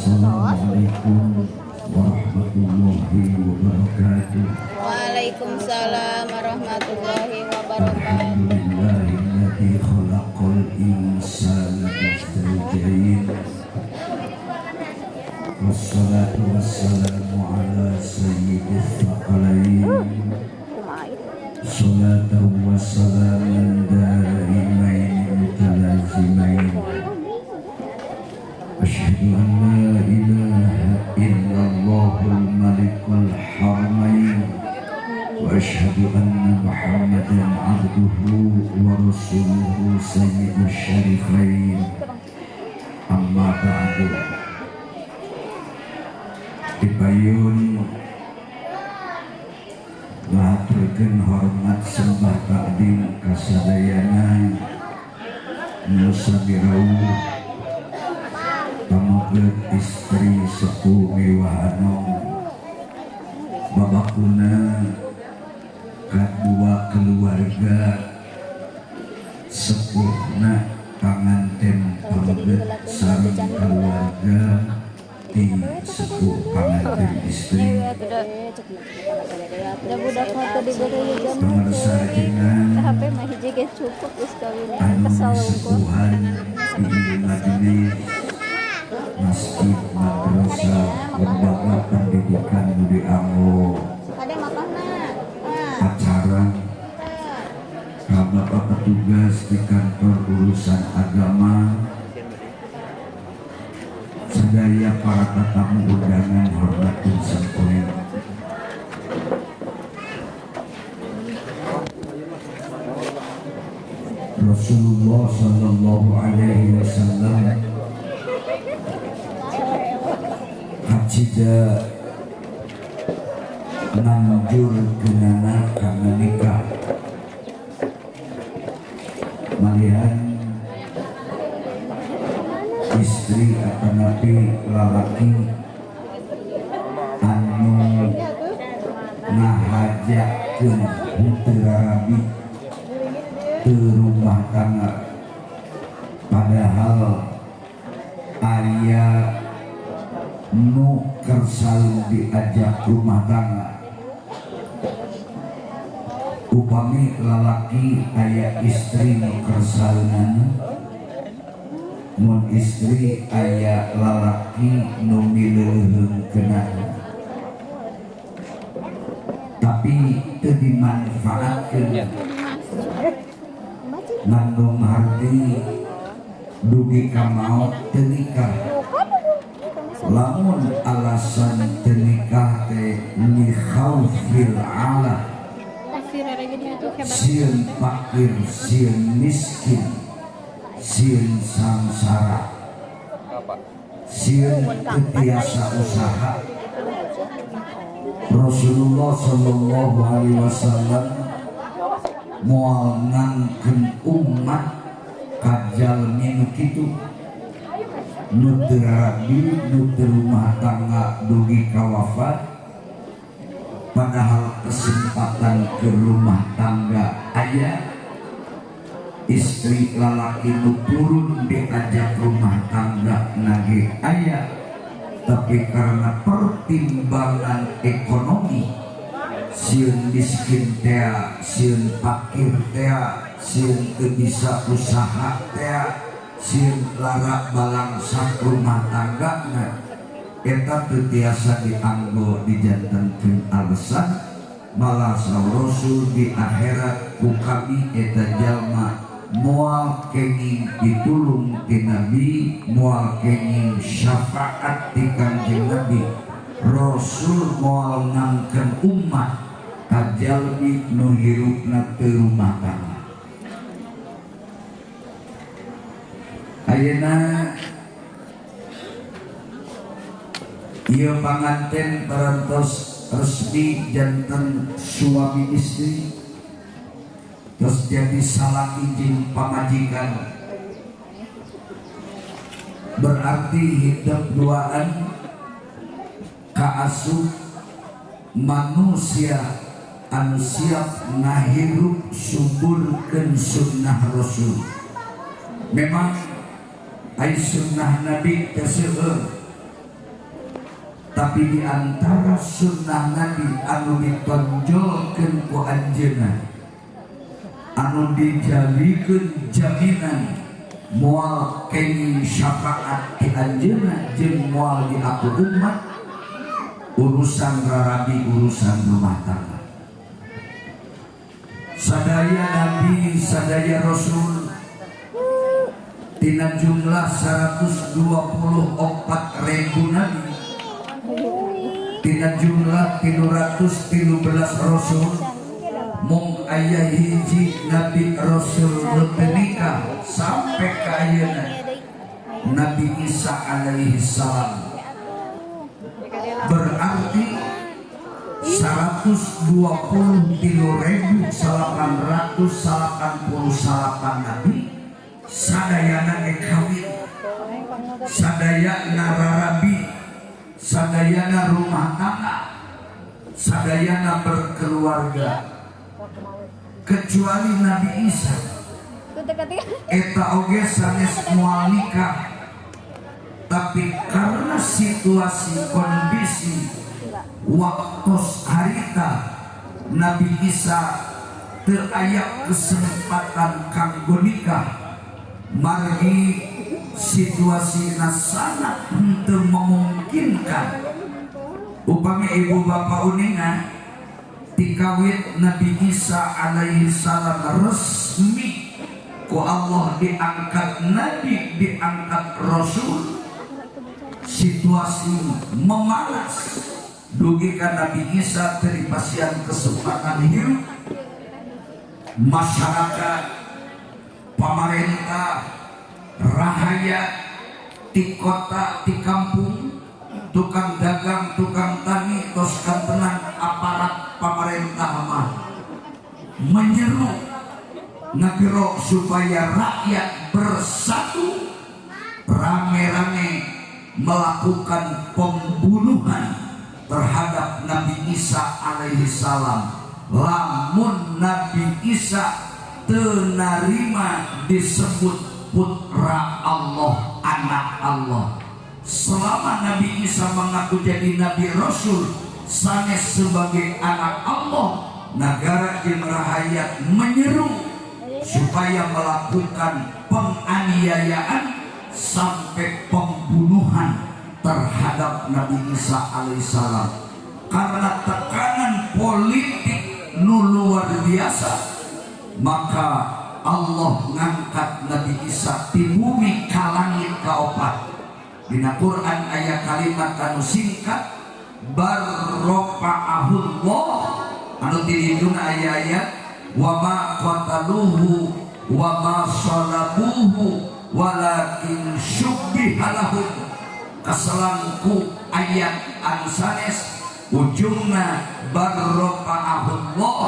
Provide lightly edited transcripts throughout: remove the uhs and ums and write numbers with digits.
Assalamualaikum warahmatullahi wabarakatuh. Waalaikumsalam warahmatullahi wabarakatuh. Alhamdulillahilladzi khalaqal insana min zawjayn. Wassalatu wassalamu ala sayyidil thaqalain. Salatan wa salaman daimain mutalazimain. Asyhadu an la ilaha illallahul malikul haramain wa asyhadu anna Muhammadan abduhu wa rasuluhu sayyidus syarifain. Amma ba'du. Dipayun ngahaturkeun hormat sembah takdim kasadayana nu sami rawuh, pameget, istri, sepuh miwah anom, babakuna kadua keluarga, sepuhna panganten pameget sareng keluarga ti sepuh panganten istri, Da budak mah teu diberi jamu. Pangarsa jenengan HP mah hiji ge cukup geus kawin. Anu Kesel unggul. Sepuhan di majelis masjid, madrasah, lembaga pendidikan nu dianggo Kade makanna. acara, ka bapak petugas di kantor urusan agama, sadaya para tetamu undangan hormat dan simkuring. Rasulullah Sallallahu Alaihi Wasallam kacida nganjurkeunana kana nikah. Malihan istri atanapi lalaki anu ngahajakeun henteu rarabi, teu rumah tangga, padahal aya nu kersa diajak rumah tangga. Upami lalaki aya istri nu kersaeunana, mun istri aya lalaki nu mileuheungkeunana, tapi teu dimanfaatkeun, ngandung harti dugi ka maot teu nikah. Lamun alasan teu nikah teh li khaufil ala, sieun fakir, sieun miskin, sieun sangsara, sieun teu tiasa usaha, Rasulullah Sallallahu Alaihi Wasallam moal ngangkeun umat ka jalmi nu kitu, nu teu rabi, nu teu rumah tangga dugi ka wafat, padahal kesempatan ke rumah tangga aya, istri lalaki nu turun diajak rumah tangga nage aya, tapi karena pertimbangan ekonomi, sieun miskin tea, sieun fakir tea, sieun teu bisa usaha tea, sieun lara balangsak rumah tangga na, eta teu tiasa dianggo dijantenkeun alasan. Malah saur Rasul, di akhirat ku kami eta jalma moal kenging ditulung ti Nabi, moal kenging syafaat ti Kangjeng Nabi. Rasul moal ngangkeun umat ka jalmi nu hirupna teu rumah tangga. Ayeuna ieu panganten parantos resmi janten suami istri, terus jadi salaki jeung pamajikan, berarti hidup duaan kaasup manusia anu siap ngahirup suburkeun sunnah Rasul. Memang ai sunnah Nabi teh seueur. Tapi di antara sunnah Nabi anu ditonjolkeun ku anjeunna, anu dijadikeun jaminan moal kenging syafaat ti anjeunna jeung moal diaku umat, urusan rarabi, urusan rumah tangga. Sadaya nabi, sadaya rasul, tina jumlah 124 ribu nabi, tina jumlah 313 rasul, mung aya hiji nabi rasul nu teu nikah sampai ka ayeuna, Nabi Isa alaihi salam. Berarti 123.889 nabi sadayana ge kawin, sadayana rarabi, sadayana rumah tangga, sadayana berkeluarga, kecuali Nabi Isa. Eta oge sanes moal nikah, tapi karena situasi kondisi waktu harita Nabi Isa teu aya kesempatan kanggo nikah, margi situasi sangat henteu memungkinkan. Upami ibu bapak uninga, tikawit Nabi Isa alaihi salam resmi ku Allah diangkat nabi, diangkat rasul, situasi memanas dugi ka Nabi Isa teu dipasihan kesempatan hidup. Masyarakat, pemerintah, rahayat di kota, di kampung, tukang dagang, tukang tani, tos tenang, aparat pemerintah mah menyeru, ngagero supaya rakyat bersatu rame-rame melakukan pembunuhan terhadap Nabi Isa alaihi salam lamun Nabi Isa teu narima disebut putra Allah, anak Allah. Selama Nabi Isa mengaku jadi Nabi Rasul, sanes sebagai anak Allah, negara jeung rahayat menyeru supaya melakukan penganiayaan sampai pembunuhan terhadap Nabi Isa alaihissalam. Karena tekanan politik nu luar biasa, maka Allah ngangkat Nabi Isa di bumi ka langit kaopat. Dina Quran aya kalimat anu singkat, bal rofa'ahullah, anu ti dituna aya ayat wa ma qataluhu wa ma salabuhu walakin syubbiha lahum. Kaselangku ayat anu sanes, ujungna bal rofa'ahullah,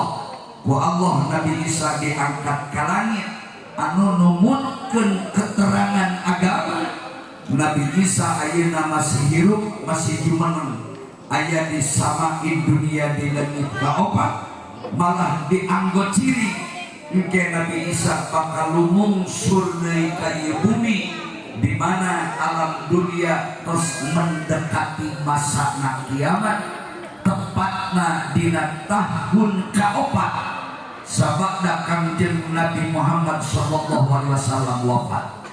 ku Allah Nabi Isa diangkat ke langit anu numutkeun keterangan agama. Nabi Isa ayeuna masih hirup, masih jumeneng, aya di samain dunia, di langit kaopat. Malah dianggo ciri engke Nabi Isa bakal lumungsur deui ka ieu bumi, di mana alam dunia terus mendekati masa kiamat, tepatna dina tahun kaopat sabada Kangjeng Nabi Muhammad sallallahu alaihi wasallam wafat.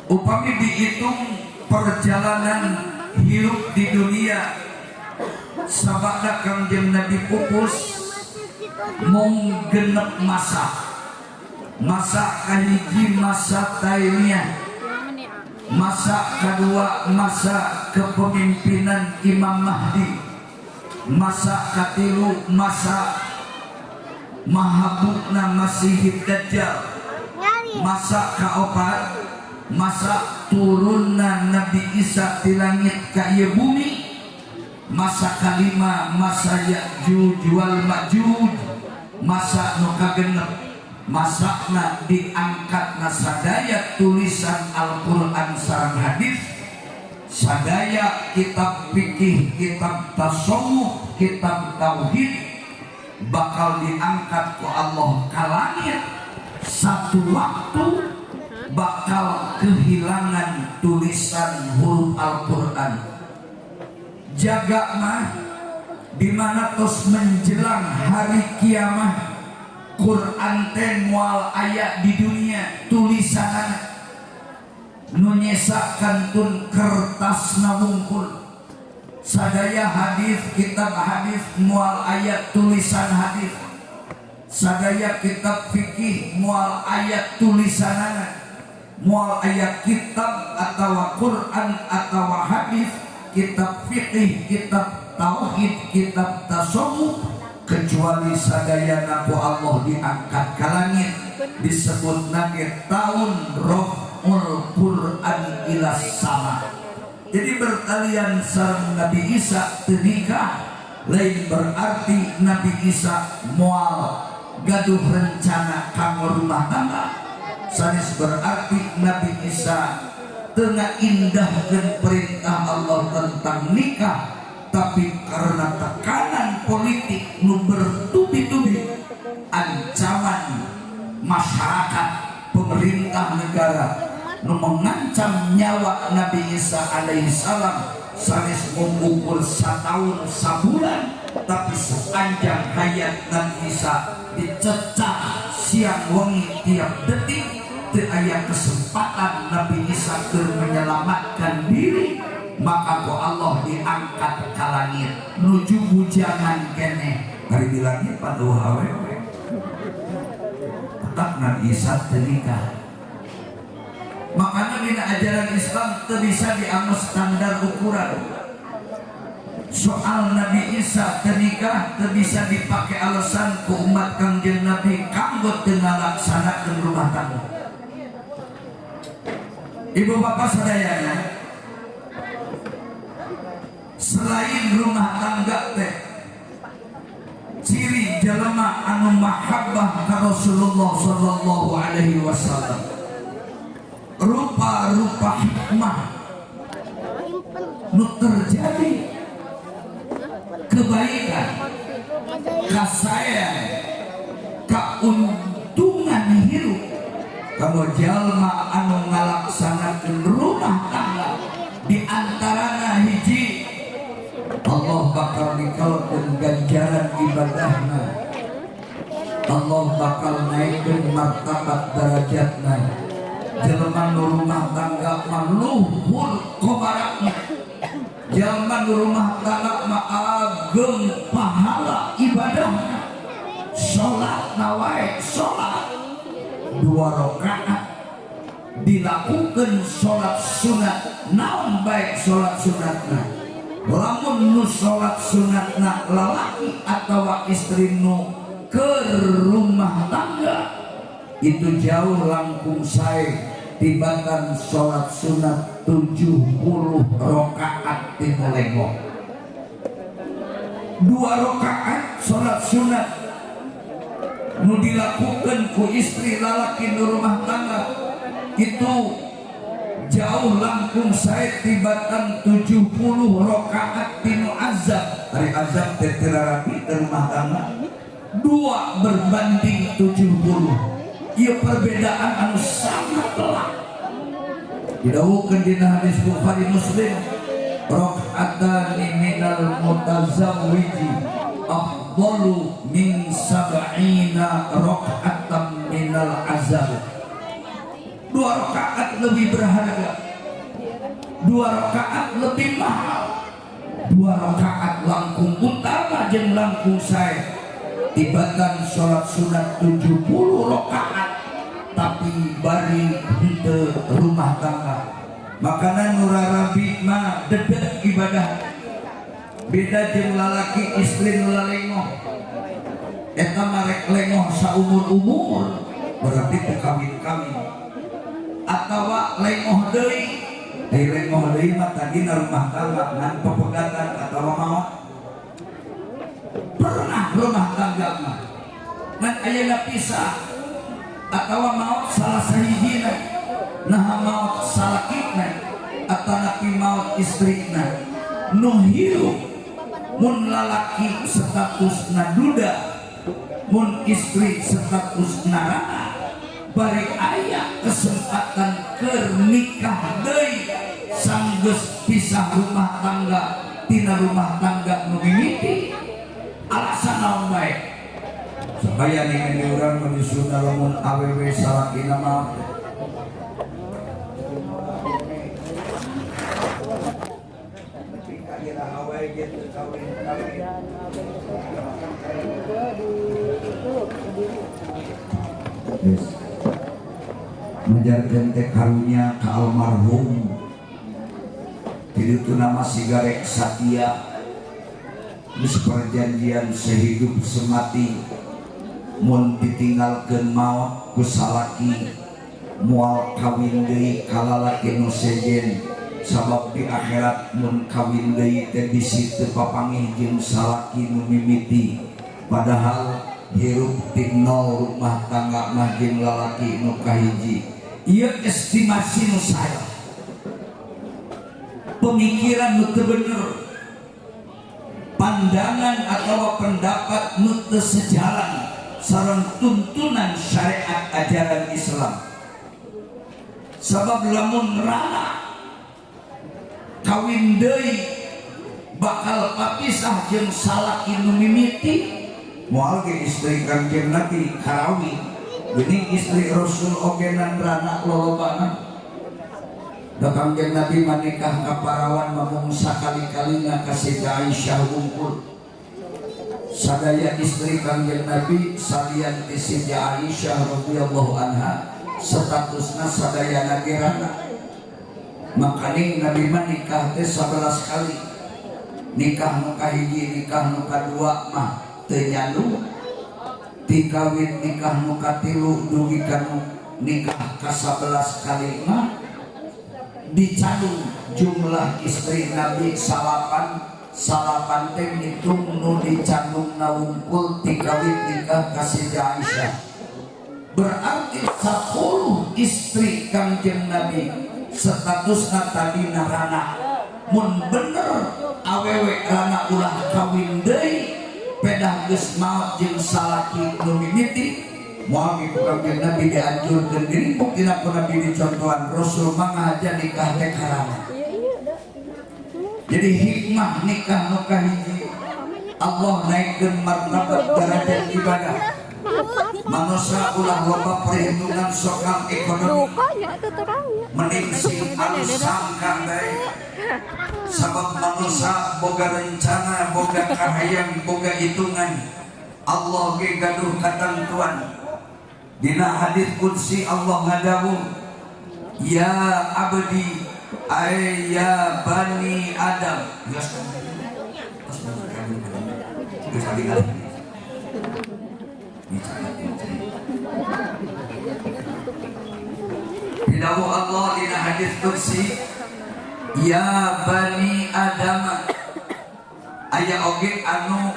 Upami dihitung perjalanan hidup di dunia sabada Kangjeng Nabi pupus, mung genep masa. Masa kahiji masa Taimiyah, masa kedua masa kepemimpinan Imam Mahdi, masa katilu masa mahabukna Masihid Dajjal, masa kaopat masa turunna Nabi Isa di langit ka ieu bumi, masa kalima masa Ya'juj wal Ma'juj, masa nu kagenep masana diangkat sadaya tulisan Al-Quran sareng hadis, sadaya kitab fikih, kitab tasawuf, kitab tauhid bakal diangkat ku Allah ke langit satu waktu. Bakal kehilangan tulisan huruf Al-Quran. Jaga mah di mana tos menjelang hari kiamat, Quran teh moal aya di dunia tulisan, nu nyesa kantun kertas wungkul. Sadaya hadis, kitab hadis moal aya tulisan hadis, sadaya kitab fikih moal aya tulisanana, moal aya kitab atau Quran atau hadis, kitab fikih, kitab tauhid, kitab tasawuf, kecuali sadaya ku Allah diangkat ke langit. Disebut nage tahun raf'ul Quran ila sama. Jadi bertalian sareng Nabi Isa teu nikah lain berarti Nabi Isa moal gaduh rencana kanggo rumah tangga, sanes berarti Nabi Isa teu ngaindahkeun perintah Allah tentang nikah, tapi karena tekanan politik nu bertubi-tubi, ancaman masyarakat, pemerintah negara nu mengancam nyawa Nabi Isa alaihissalam, sanes mengukur setahun sabulan, tapi sepanjang hayat Nabi Isa dicecah siang wengi tiap detik, teu aya kesempatan Nabi Isa keur menyelamatkan diri. Maka ku Allah diangkat ke langit, nuju bujangan keneh. Hari di langit pada awewe, tetap Nabi Isa teu nikah. Makanya dina ajaran Islam teu bisa dianggap standar ukuran. Soal Nabi Isa teu nikah teu bisa dipakai alasan ku umat Kangjeng Nabi kanggo teu ngalaksanakeun rumah tangga. Ibu bapak sadayana, selain rumah tangga teh ciri jelema anu mahabbah ka Rasulullah sallallahu alaihi wasallam, rupa-rupa hikmah nu terjadi, kebaikan, kasaean, keuntungan hirup kalau jalma anu ngalaksanakeun rumah tangga, di antarana hiji, Allah bakal nikelkeun ganjaran ibadahna, Allah bakal naikkeun martabat derajatna. Jelema nu rumah tangga mah luhur kobarakna, jelema nu rumah tangga mah ageng pahala ibadahna. Salat wae, salat dua rakaat dilakukan, salat sunat naon baik salat sunatna, lamun nu salat sunatna lalaki atau istri nu ke rumah tangga itu jauh langkung sae tibatan salat sunat 70 rakaat ti nu lengoh. Dua rakaat salat sunat nu dilakukan ku istri lalaki nu rumah tangga itu jauh langkung sae tibatan 70 rakaat tinu azab. Ari azab teh teu rapi di rumah tangga, dua berbanding 70. Ieu perbedaan anu sangat telak. Didawuhkeun dina hadis Bukhari Muslim, rakaatani minal mutazawwiji afdalu min sab'ina rakaatan minal azab. Dua rakaat lebih berharga, dua rakaat lebih mahal, dua rakaat langkung utama jeung langkung sae tibatan sholat sunat 70 rakaat tapi bari henteu rumah tangga. Makana nu rarabi mah dedek ibadah, beda jeung lalaki istri nu lalengoh. Eta mah rek lengoh saumur-umur berarti teu kawin-kawin, atawa lengoh deui. Ai lengoh deui mah tadina rumah tangga ngan pepegatan atawa maot. Pernah rumah tangga mah ngan ayeuna pisah atawa maot salah sahijina, nah maot salakina atanapi maot istrina, nu hirup mun lalaki status duda, mun istri status randa. Bari aya kesempatan keur nikah deui sanggeus pisah rumah tangga tina rumah tangga nu mimiti, alasan naon bae. Supaya ningali urang mah di Sunda, lamun awewe salakina mah nepi ka iraha wae ge teu kawin-kawin. Yes. Ngajarkeun teh karunya ka almarhum. Kitu nama sigarek satia, geus perjanjian sehidup semati, mun ditinggalkeun maot ku salaki moal kawin deui ka lalaki nu sejen, sabab di akhirat mun kawin deui teh bisi teu papanggih jeung salaki nu mimiti, padahal hirup ti nol rumah tangga mah jeung lalaki nu kahiji. Ieu estimasi nu salah, pemikiran nu teu bener, pandangan atau pendapat nu teu sejalan sareng tuntunan syariat ajaran Islam. Sabab lamun rana kawin deui bakal papisah jeung salaki nu mimiti, moal ge istri Kangjeng Nabi karawi geuning istri Rasul oge rana lolobana. Da Kangjeng Nabi manikah ka parawan mamung sakali-kalina ka Siti Aisyah wungkul. Sadaya istri Kangjeng Nabi salian ti Siti Aisyah radhiyallahu anha statusna sadayana ge rana. Makaning Nabi mah nikah teh 11 kali. Nikah nu kahiji, nikah nu kadua mah teu nyandu. Ti kawin nikah nu katilu dugi ka nu nikah ka 11 kali mah dicandung jumlah istri Nabi salapan. Salapan teh ngitung nu dicandung na wungkul ti kawin nikah ka Siti Aisyah. Berarti 10 istri Kangjeng Nabi statusna tadi rana. Mun bener awewe rana ulah kawin deui pedah geus maot jeung salaki nu mimiti, moal ku Kangjeng Nabi dianjurkeun. Geuning buktina ku Nabi dicontohan, Rasul mah ngahaja nikah teh karana. Jadi hikmah nikah nu kahiji, Allah naikkeun martabat derajat ibadah. Manusia ulah loba perhitungan soal ekonomi, mending sing alus sangka bae, sabab manusia boga rencana, boga kahayang, boga hitungan. Allah ge gaduh katentuan. Dina hadis qudsi Allah ngadawuh, ya abdi ay ya bani Adam. Geus kali-kali. Didawuh Allah dina hadis qudsi, ya bani Adam. Aya oge anu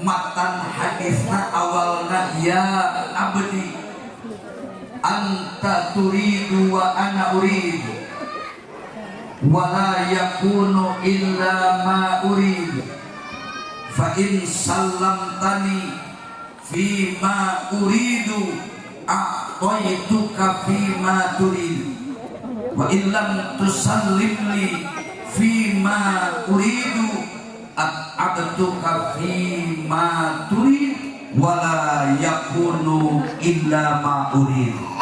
matan hadisna awalna ya abdi anta turidu wa ana uridu wa la yakunu illa ma uridu fa in sallamtani fi ma uridu a'taituka fi ma turidu wa in lam tusallimli fi ma uridu a'tabtuka fi ma turid wa la yakunu illa ma uridu.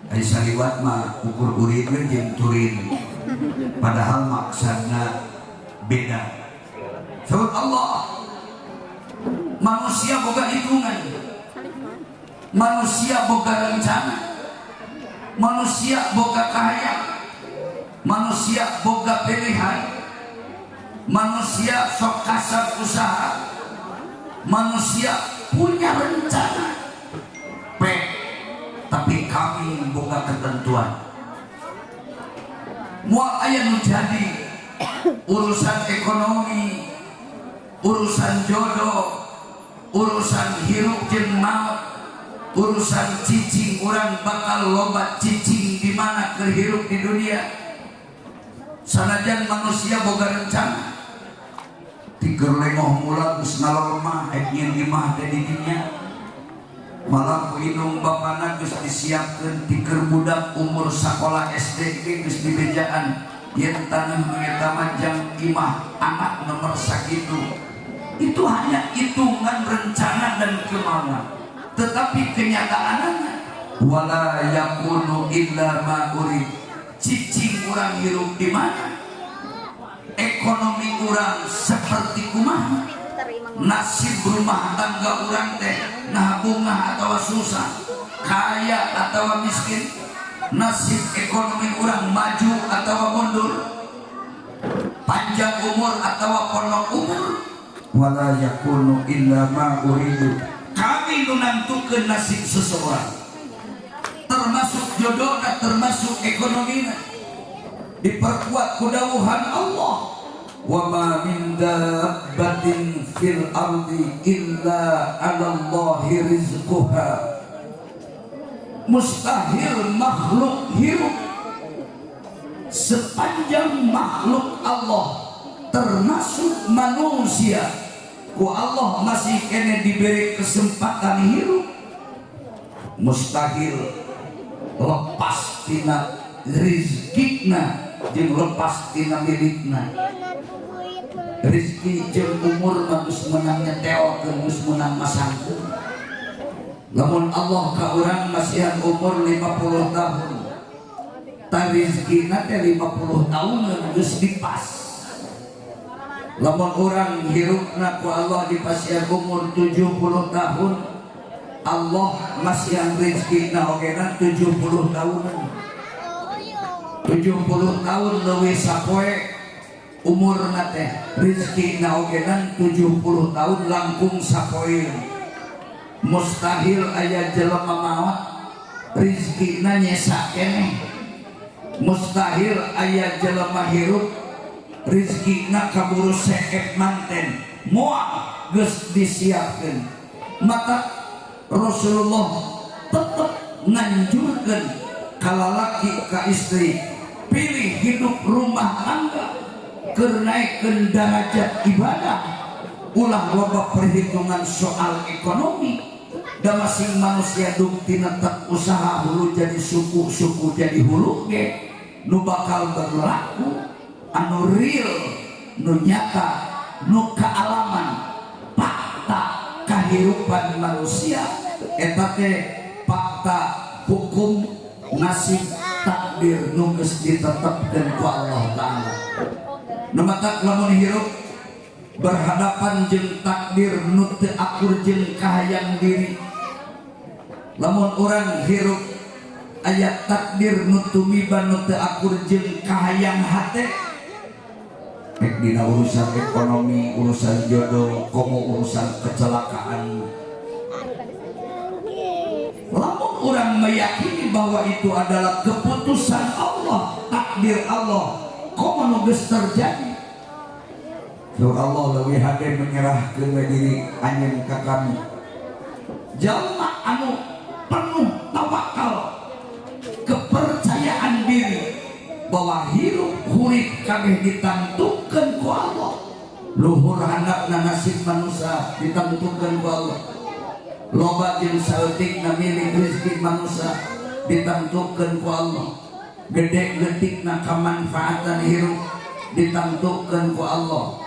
Ari saliwat mah ukur urid we jeung turid, padahal maksudna beda. Sebab Allah manusia boga hitungan, manusia boga rencana, manusia boga kahayang, manusia boga pilihan, manusia sok kasar usaha, manusia punya rencana. P, tapi kami boga ketentuan. Moal aya nu jadi urusan ekonomi, urusan jodoh, urusan hirup jeung maut, urusan cicing, urang bakal loba cicing di mana keur hirup di dunia. Sanajan manusia boga rencana, tiger lengoh mula geus ngalemah, ek nyeun imah teh di dinya. Malah ku indung bapana geus disiapkeun ti keur budak umur sakola SD ge geus dibejaan yen taneuh nu eta mah jang imah anak nomor sakitu. Itu hanya hitungan rencana dan kemauan, tetapi kenyataannya wala yakunu illa ma urid. Cicing urang hirup di mana, ekonomi urang seperti kumaha, nasib rumah tangga urang teh nah bungah atau susah, kaya atau miskin, nasib ekonomi urang maju atau mundur, panjang umur atau pondok umur, wala yakunu illa ma uridu. Kami nu nantukeun nasib seseorang, termasuk jodohna, termasuk ekonomina. Diperkuat ku dawuhan Allah, wa ma min dabbatin fil ardi illa 'ala Allahi rizquha. Mustahil makhluk hirup, sepanjang makhluk Allah termasuk manusia ku Allah masih kene diberi kesempatan hirup, mustahil lepas tina rizkina jeung lepas tina milikna. Rizki jeung umur mah geus meunang nyetelkeun, geus meunang masangkeun. Lamun Allah ka urang masihan umur 50 tahun, ta rizkina teh 50 tahun geus dipas. Lamun urang hirupna ku Allah dipasihan umur 70 tahun, Allah masihan rizkina ogena 70 tahun. 70 tahun leuwih sapoe umurna teh, rizkina ogena 70 tahun langkung sapoe. Mustahil aya jelema maot rizkina nyesa keneh. Mustahil aya jelema hirup rizkina kaburu seep manten. Moal, geus disiapkeun. Maka Rasulullah tetep nganjurkeun ka lalaki ka istri, pilih hidup rumah tangga keur naikkeun derajat ibadah, ulah loba perhitungan soal ekonomi. Da masing manusia duk tina tak usaha hulu jadi suku, suku jadi hulu ge nu bakal berlaku anu real, nu nyata, nu kealaman, fakta kehidupan manusia eta teh fakta hukum nasib takdir nu geus ditetepkeun ku Allah Ta'ala. Nu matak lamun hirup berhadapan jeung takdir nu teu akur jeung kahayang diri, lamun urang hirup aya takdir nu tumiba nu teu akur jeung kahayang hate, rek dina urusan ekonomi, urusan jodoh, komo urusan kecelakaan, lamun orang meyakini bahwa itu adalah keputusan Allah, takdir Allah, komo nu geus terjadi. So Allah lebih hade menyerahkeun diri anjeun ka kami. Jalma anu penuh tawakal, kepercayaan diri bahwa hirup hurip kabeh ditentukeun ku Allah. Luhur handapna nasib manusia ditentukeun ku Allah. Loba jeung saeutikna milik rezeki manusia ditentukeun ku Allah. Gede leutikna kamanfaatan hirup ditentukeun ku Allah.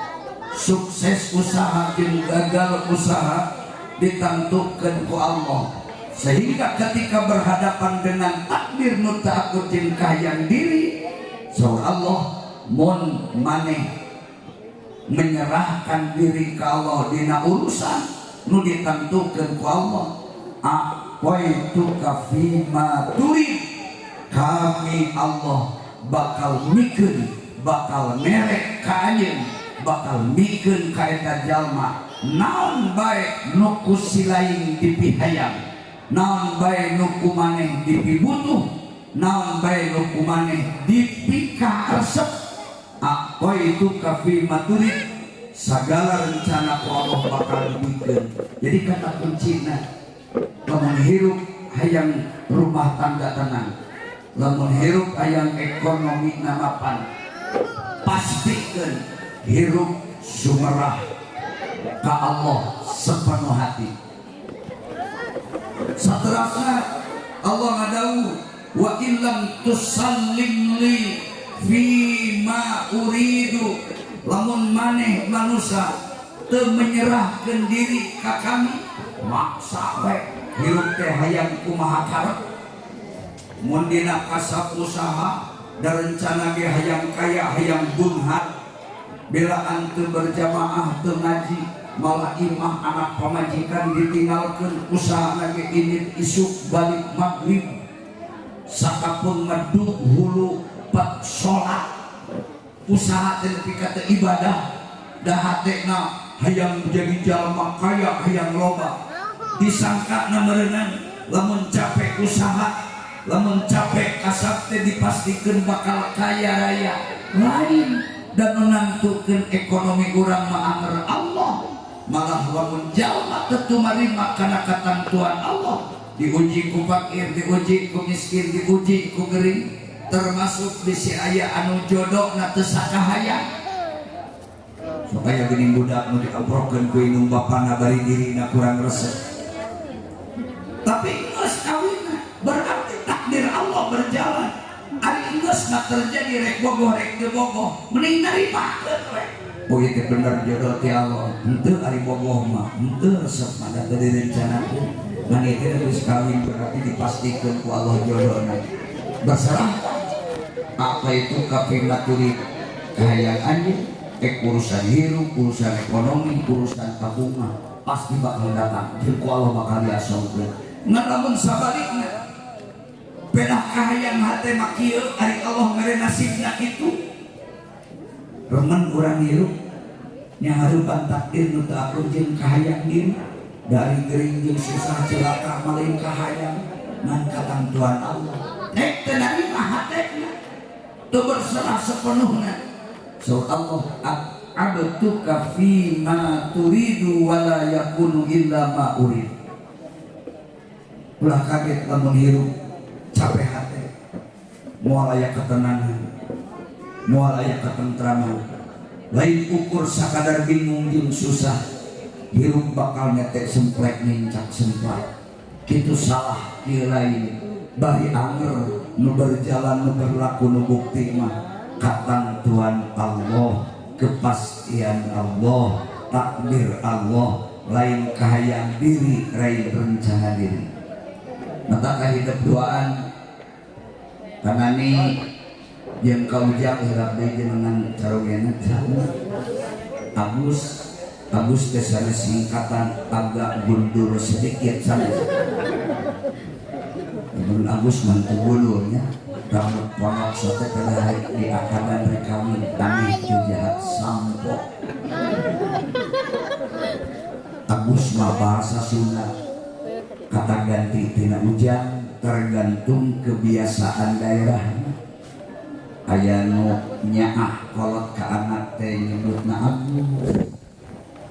Sukses usaha jeung gagal usaha ditentukeun ku Allah. Sehingga ketika berhadapan dengan takdir nu teu akur jeung kahayang diri, saur Allah, mun maneh menyerahkan diri ke Allah dina urusan nu ditentukeun ku Allah, a'thaituka fima turid, kami Allah bakal mikeun, bakal merek ka anjeun, bakal mikeun ka eta jalma naon bae nu ku silaing dipihayang, naon bae nu ku maneh dipibutuh, naon bae nu ku maneh dipikaresep. A'thaituka fima turid, segala rencana ku Allah bakal dibikeun. Jadi kata kuncina, lamun hirup hayang rumah tangga tenang, lamun hirup hayang ekonomi mapan, pastikan hirup sumerah ka Allah sepenuh hati. Saterasna Allah ngadawuh, wa illam tusallim li fi ma uridu, lamun maneh manusia teu menyerahkeun diri ka kami, maksa we hirup teh hayang kumaha karep. Mun dina kasab usaha da rencana ge hayang kaya, hayang beunghar, belaan teu berjamaah, teu ngaji, malah imah anak pamajikan ditinggalkeun, usaha ge indit isuk balik maghrib, sakapeung medug hulu pat salat, usaha teh nepi ka teu ibadah, da hatena hayang jadi jalma kaya, hayang loba. Disangka meureunan lamun capek usaha, lamun capek kasab teh dipastikeun bakal kaya raya. Lain, dan menentukan ekonomi urang mah anger Allah. Malah lamun jalma teu tumarima kana katentuan Allah, diuji ku fakir, diuji ku miskin, diuji ku gering, termasuk bisi aya anu jodoh na teu sakahayang. Sok aya geuning budak nu diaprokeun ku indung bapana bari dirina kurang resep, tapi geus kawin berarti takdir Allah berjalan. Ari geus mah terjadi, rek bogoh rek teu bogoh, mending narimakeun we. Oh, ieu bener jodoh ti Allah. Henteu, ari bogoh mah henteu resep mah, da teu direncanakeun. Ngan ieu geus kawin berarti dipastikeun ku Allah jodohna. Berserah apa itu kafir turi kahayang anjeun, urusan hirup, urusan ekonomi, urusan tabungan pasti bakal datang jeung ku Allah bakal diasongkeun. Ngan lamun sabalikna, pedah kahayang hate mah kieu, ari Allah mere nasibna kitu, remen urang hirup nyahareupan takdir nu teu akur jeung kahayang diri. Dari gering jeung susah celaka mah lain kahayang, ngan katentuan Allah. Nek teu narima hatena, teu berserah sepenuhnya, so Allah abtuka fi ma turidu wala yakunu illa ma urid. Ulah kaget lamun hirup capek hati, moal aya ketenangan, moal aya ketentraman. Lain ukur sakadar bingung jeung susah, hirup bakal netek semplek nincak semplak kitu. Salah kieu lain, bari anger nu berjalan, nu berlaku, nu bukti mah katentuan Allah, kepastian Allah, takdir Allah, lain kahayang diri, lain rencana diri. Maka hidup duaan kanani jeung kaujang hirap deui jenengan carogena Agus. Agus teh sanes singkatan, agak mundur sedikit sanes. Mun Agus mah teu bulurnya, rambut pondok sote kada di akadan rek kawin, aneh teu jahat sampo. Agus mah bahasa Sunda, kata ganti tina ujang, tergantung kebiasaan daerah. Aya nu nyaah kolot ka anak teh nyebutna Agus,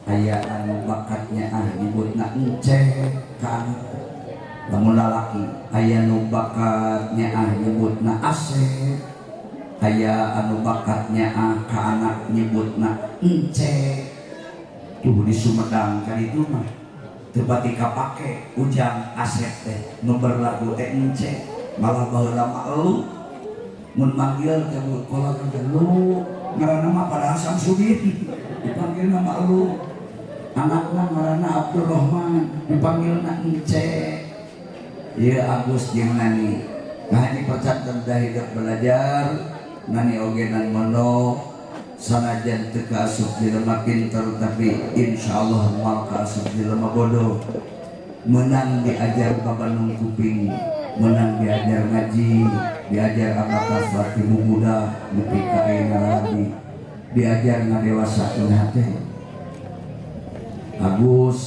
aya anu bakat nyaah nyebutna Ence ka anak. Lamun lalaki aya nu bakat nyaah nyebutna Asep, aya anu bakat nyaah ka anak nyebutna Ence. Tuh di Sumedang kan itu mah teu pati kapake Ujang, Asep teh, nu berlaku teh Ence. Malah baheula mah elu mun manggil teh kolot teh lu ngaranna mah, padahal Samsudin dipanggil nama elu. Anakna ngaranna Abdurrahman, dipanggilna Ence. Ieu Agus jeung Nani. Nah, ini percanten dah hidup belajar, Nani oge nan mondok, sanajan teu kaasup jelema pinter, tapi insyaallah moal kaasup jelema bodoh. Menang diajar babanung kuping, menang diajar ngaji, diajar akhlak laki muda nepi ka ayeuna lagi diajar ngadewasakeun hate. Agus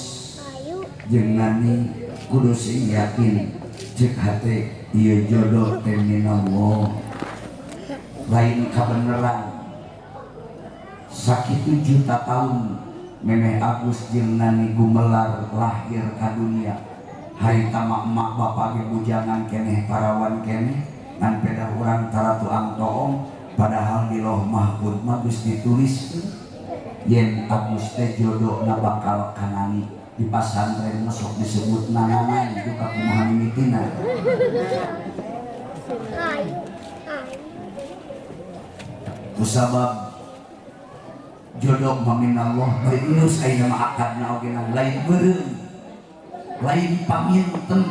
jeung Nani kudu sing yakin, cek hate ieu jodoh teh minallah, lain kabeneran. Sakitu juta tahun memeh Agus jeung Nani gumelar lahir ka dunia, harita mah emak bapak ge bujangan keneh, parawan keneh, ngan pedah urang tara tuang toong, padahal di Loh Mahfud mah geus ditulis yen Agus teh jodohna bakal ka Nani. Di pasantren masuk disebut nananai juga kumaha mimitina. Kusabab jodoh mah minallah bari geus ayeuna mah akadna oge lain beureum, lain panginten,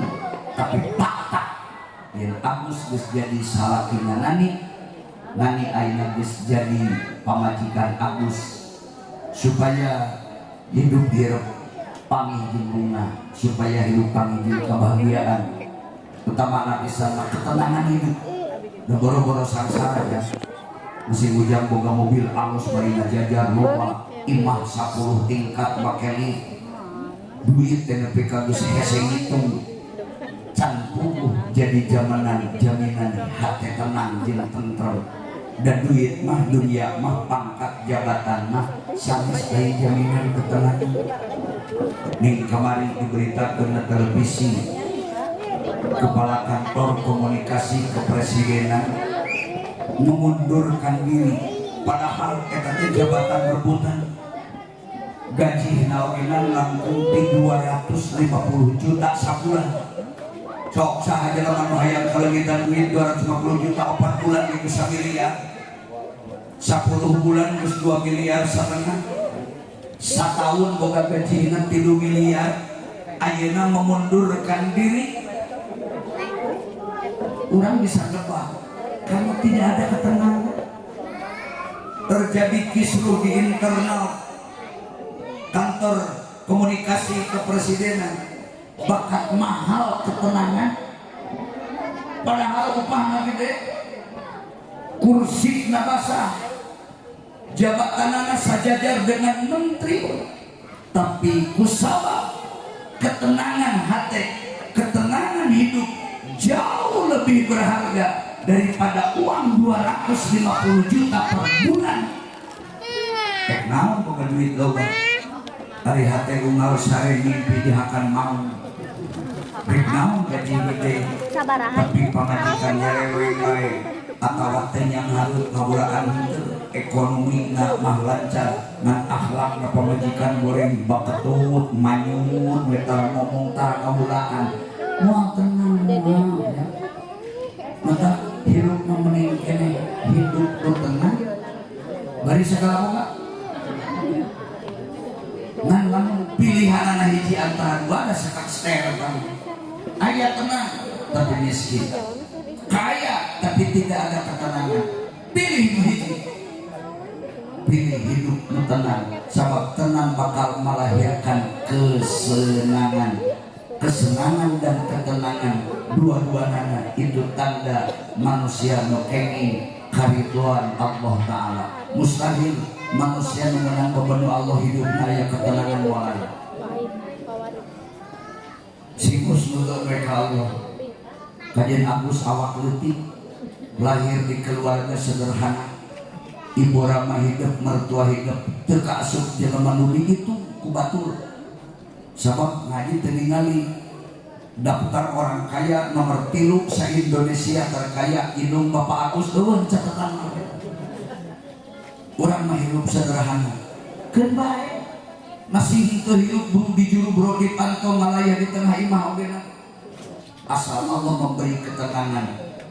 tapi fakta yen Agus geus jadi salakina Nani, Nani ayeuna geus jadi pamajikan Agus, supaya hidup hirup pangih jeung bunga, supaya hidup pangih jeung kebahagiaan, utama pisan mah ketenangan hidup. Da boro-boro sangsara ya. Musim hujan boga mobil alus bari ngajajar loba, imah 10 tingkat make lift, duit teh nepi ka geus hese ngitung, can puguh jadi jaminan, jaminan hati tenang jeung tentrem. Dan duit mah, dunia mah, pangkat jabatan mah sanes lain jaminan ketenangan. Ning kamari diberitakeun na televisi, kepala kantor komunikasi kepresidenan mengundurkan diri, padahal eta teh jabatan rebutan, gaji naogenan langkung ti 250 juta sabulan. Sok saha jelema nu hayang kaleungitan duit 250 juta 4 bulan geus samiliar, 10 bulan geus 2 miliar setengah, satahun boga gajina 3 miliar, ayeuna memundurkan diri. Urang bisa nebak karena tidak ada ketenangan. Terjadi kisruh di internal kantor komunikasi kepresidenan, bakat mahal ketenangan, padahal upahna gede, kursi basah, jabatanana sajajar dengan menteri, tapi kusabab ketenangan hati, ketenangan hidup jauh lebih berharga daripada uang 250 juta per bulan. Rek naon boga duit loba, ari hate unggal sare mimpi dihakan mau. Rek naon gaji gede, Sabaraha. Tapi pamajikan nyeleweng bae atawa teh yang harut ngabulaan henteu, ekonomi na mah lancar ngan akhlak na pamajikan goreng baketut manyun we, tara ngomong tara ngabulaan, moal tenang moal ya. Maka hirup mah mending keneh hidup nu tenang bari segala boga. Ngan lamun pilihanana hiji antara dua, ada sekak ster aya tenang tapi miskin, kaya tapi tidak ada ketenangan, pilih nu hiji, pilih hidup nu tenang, sabab tenang bakal melahirkan kesenangan. Kesenangan dan ketenangan dua-duanya itu tanda manusia nu kenging kariduan Allah Ta'ala. Mustahil manusia nu menang bebenu Allah hidupna aya ketenangan wae. Sing husnudon we ka Allah. Kajian Agus awak leutik, lahir di keluarga sederhana, ibu rama hidup, mertua hidup, teu kaasup jelema nu dihitung ku batur, sabab ngaji teu ningali daftar orang kaya nomor 3 sa Indonesia terkaya indung Bapak Agus eueuh catatan. Urang mah hidup sederhana keun bae, masih henteu hidup di juru bro di pantau ngalaya di tengah imah oge, asal Allah memberi ketenangan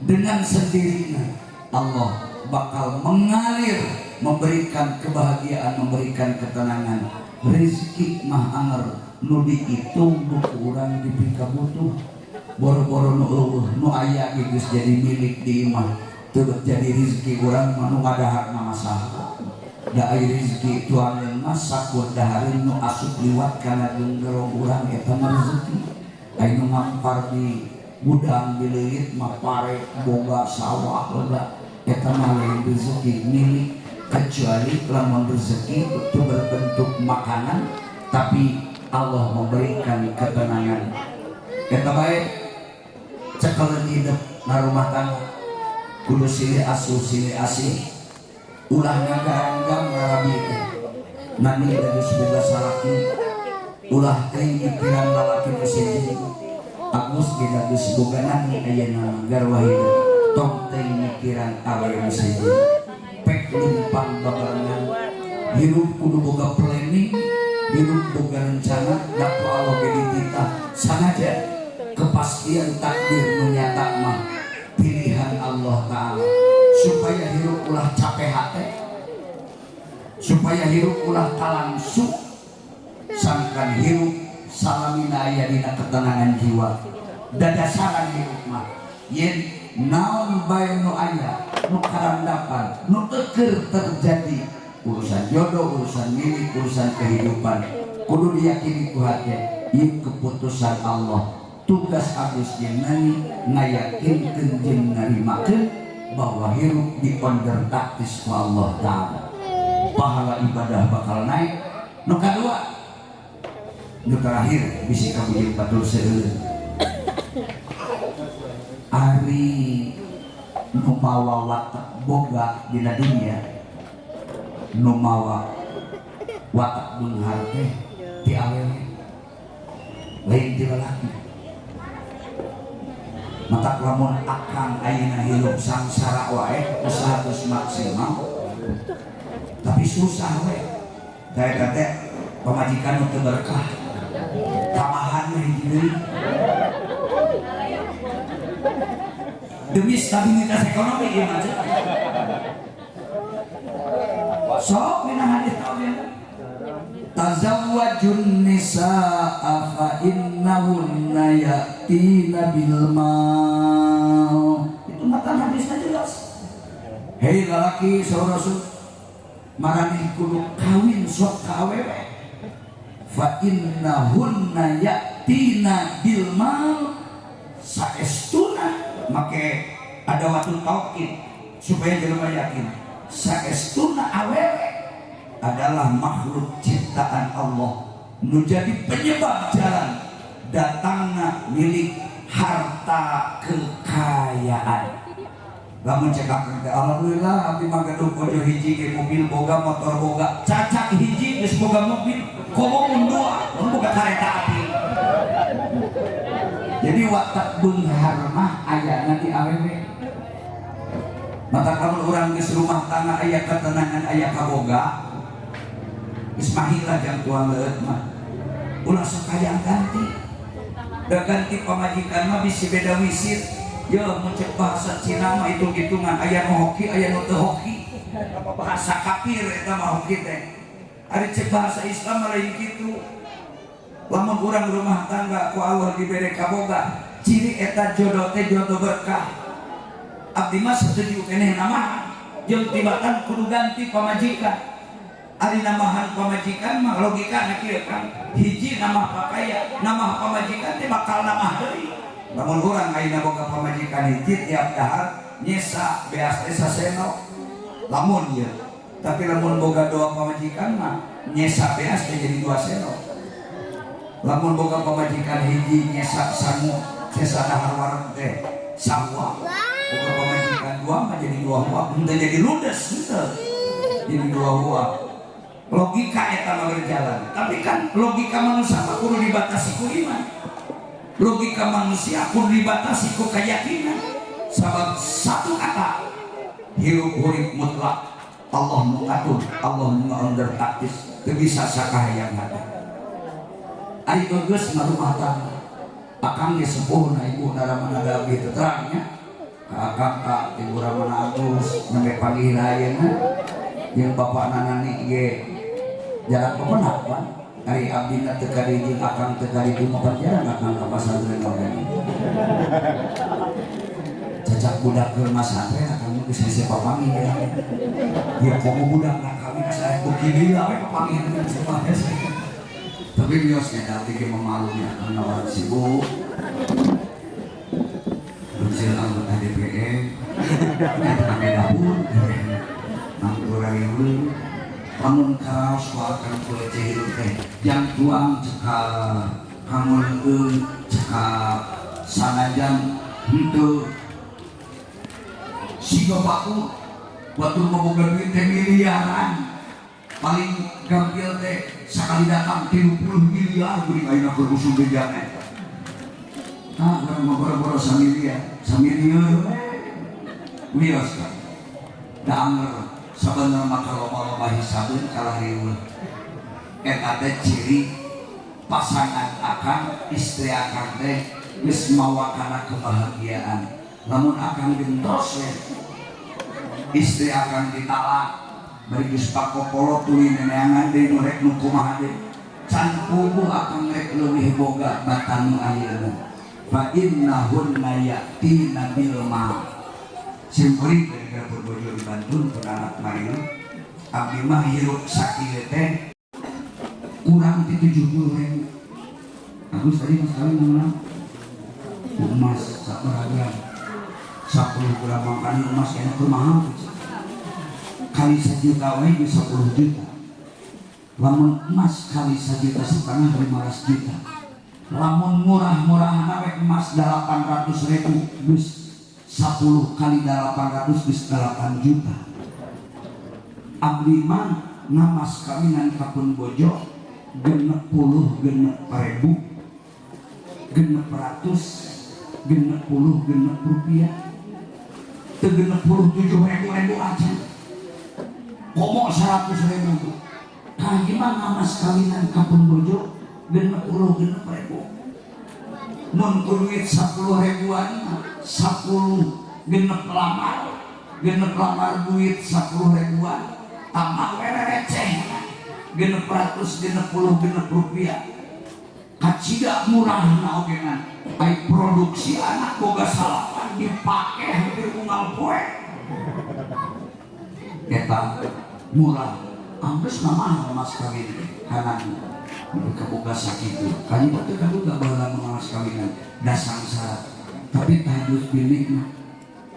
dengan sendirinya Allah bakal mengalir memberikan kebahagiaan, memberikan ketenangan. Rezeki mah anger nu dihitung nu kurang dipikabutuh, boro-boro nu eueuh, nu aya ge geus jadi milik di imah teu jadi rezeki urang mah. Nu ngadahar mah masalah da ai rezeki tuangeun mah sakur dahareun nu asup liwat kana genggerong urang, eta mah rezeki. Ai nu ngampar di gudang di leuit mah pare boga sawah lega, eta mah lain rezeki milik, kecuali lamun rezeki itu berbentuk makanan tapi Allah memberikan ketenangan, eta bae. Cekeleun hidup na rumah tangga kudu silih asuh silih asih, ulah ngagaranggang rarabi teh. Nani geus boga salaki, ulah teh mikiran lalaki nu sejen. Agus ge geus boga nani ayeuna garwa hidup, tong teh mikiran awewe nu sejen, pek lempang babarengan. Hirup kudu boga planning. Hirup boga rencana da ku Allah ge dititah sanajan kepastian takdir nu nyata mah pilihan Allah Ta'ala supaya hirup ulah capek hate, supaya hirup ulah kalangsu, sangkan hirup salamina aya dina ketenangan jiwa. Dadasaran hirup mah yen naon bae nu aya, nu karandapan, nu teu terjadi, urusan jodoh, urusan milik, urusan kehidupan, kudu diyakini ku hati ieu keputusan Allah. Tugas Agus jeung Nani ngayakinkeun jeung narimakeun bahwa hirup dionder taktis ku Allah Ta'ala. Pahala ibadah bakal naik. Nu kadua, nu terakhir, bisi kabujeng batur seueur. Ari nu mawa watak boga dina dunia, nu mawa watak beunghar teh ti awewe, lain ti lalaki. Matak lamun akang ayeuna hirup sangsara wae, usaha geus maksimal tapi susah we, teh teh pamajikan nu teu berkah, tambahan we hiji deui demi stabilitas ekonomi ieu mah. Sok dina hadis tau dia, tazawwajun nisaa fa innahunna ya'tina bil mal. Itu matan hadisnya jelas. Hei lalaki, saur Rasul, maraneh kudu kawin sok ka awewe, fa innahunna ya'tina bil mal. Saestuna make ada waktu taukid supaya jelema yakin, saestuna awewe adalah makhluk ciptaan Allah nu jadi penyebab jalan datangna milik harta kekayaan. Lamun cek akang teh, alhamdulillah abdi mah gaduh kojo hiji ge mobil boga, motor boga. Cacak hiji geus boga mobil, komo mun dua, mun boga kareta api. Jadi watak beunghar mah ayana di awewe. Mata lamun urang geus rumah tangga aya ketenangan, aya kaboga, geus mahila jang tuang leueut mah. Ulah sok hayang ganti. Da ganti pamajikan mah bisi beda wisir. Ya mun cek bahasa Cina mah hitung-hitungan aya nu hoki, aya nu teu hoki. Apa bahasa kafir eta mah hoki teh. Ari cek bahasa Islam mah lain kitu. Lamun urang rumah tangga ku Allah dibere kaboga, ciri eta jodoh teh jodoh berkah. Abdi mah setuju keneh namahan jeung tibatan kudu ganti pamajikan. Ari namahan pamajikan mah logikana kieu kan, hiji namah pakaya, namah pamajikan teh bakal namah deui. Lamun urang ayeuna boga pamajikan hiji, tiap dahar nyesa beas teh saseno lamun ieu. Tapi lamun boga dua pamajikan mah nyesa beas teh jadi 2 seno. Lamun boga pamajikan hiji nyesa sangu, nyesa dahar wareg teh sahuap. Boga pamajikan dua mah jadi 2 huap, henteu jadi ludes henteu. Jadi 2 huap. Logika eta mah berjalan. Tapi kan logika manusia mah kudu dibatasi ku iman. Logika manusia kudu dibatasi ku keyakinan. Sabab satu kata hirup urip mutlak Allah nu ngatur, Allah nu ngaonder taktis, teu bisa sakahayang hati. Ari geus mah rumah tangga. Akang ge sepuh na ibu na ramana da abdi teu terangnya. Ka akang ka ibu ramana Agus nembe panggih ayeuna jeung bapak nanani ge jarak pepenak pan. Ari abdi na teu ka dieu jeung akang teu ka dieu mah pan jarang akang ka pasantren oge. Cacak budak keur masantren akang mah geus hese papanggih ya. Ya komo budak na kawin asa beuki lila we papanggih geus hese. Tapi biosnya da abdi ge memalunya karena orang sibuk. Bersih anggota DPR, nyata dapur, anggur riweuh. Lamun karaos ku akang kuleceh hirup teh, jang tuang cekap, kanggo cekap, sanajan henteu siga batur, batur mah boga duit teh miliaran. Paling gampil teh sakali datang 30 miliar geuning ayeuna keur usum bejana. Ah, urang mah boro-boro samiliar, samiliar we. Wios kan. Da anger sabenerna mah kaloma-loma hisabeun kalah riweuh. Eta teh ciri pasangan akang, istri akang teh geus mawa kana kebahagiaan. Lamun akang gentos we, istri akang ditalak, bari geus pakopolo tuluy neneangan deui nu rek nu kumaha deui. Can puguh akang rek leuwih boga batan nu ayeuna. Fa innahunna ya'tina bil ma. Simkuring gara pun bojo dibantun pun anak mariu. Abdi mah hirup sakieu teh kurang ti 70.000. Agus tadi mas kawin nama emas sabaraha 10 gram, mangkana emas enak tuh mahal tuh. Kali 1 juta we geus 10 juta. Lamun emas kali 1,5 juta, 500 juta. Lamun murah-murah we emas 800.000, geus 10 kali 800 geus 8 juta. Abdi mah ngamas kawinan kapun bojo 66.600 66 rupiah, teu 67.000 ribu aja, komo 100.000. Kaji mah ngamas kawinan kapun bojo 66.000. Mun ku duit 10 ribuan mah 10 genep lamar, genep lamar duit 10 ribuan tambah we receh 666 rupiah. Kacida murah na oge na ai produksi anak boga salapan dipake hampir unggal poe. Eta murah. Ambles mah mahal mas kawin kanan kaboga sakitu. Kaji teh kaboga baheula mas kawinan da sangsara, tapi tahajud bilik mah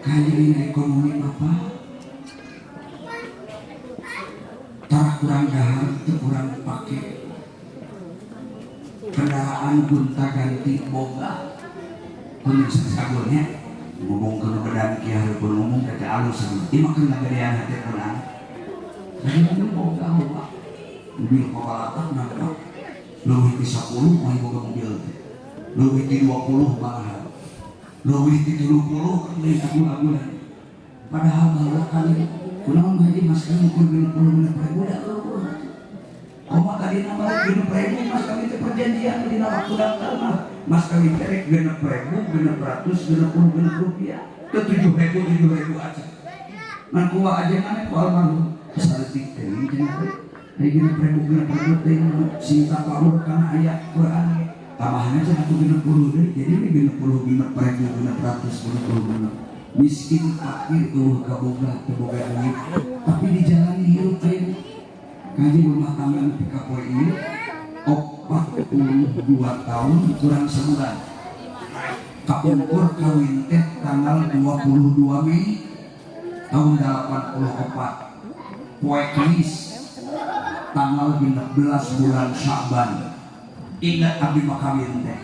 kaji ekonomi bapak tara kurang dahar teu kurang pake, kendaraan gonta ganti boga. Kuning sagulnya ngomong ke bedan kieu hareupeun ngomong teh alus ieu mah keur gedean hate kurang. Jadi mobil boga boga mobil papalatan nampak leuwih ti 10 mah boga mobil teh, leuwih ti 20 malahan, leuwih ti 30 kan deui agul-agulan. Padahal baheula kali kunaon haji mas kawin ukur 66.000 da eueuh. Komo tadi nama 6.000 mas kawin teh perjanjian dina waktu daftar mah mas kawin teh rek 6.666 rupiah ke 7.000 7.000 aja. Ngan kuwa aja mana ku almarhum saeutik teh cenah teh ai 6.000 6.000 teh sing tapakur kana ayat Quran ge tambahan aja atuh 60 deui, jadi we 66.666. Miskin fakir eueuh kaboga, teu boga duit, tapi dijalani hirup ayeuna. Kaji rumah tangga nepi ka poe ieu 42 tahun kurang sebulan. Kapungkur kawin teh tanggal 22 Mei tahun 84, poe Kamis, tanggal 16 bulan Syaban. Ingat abdi mah kawin teh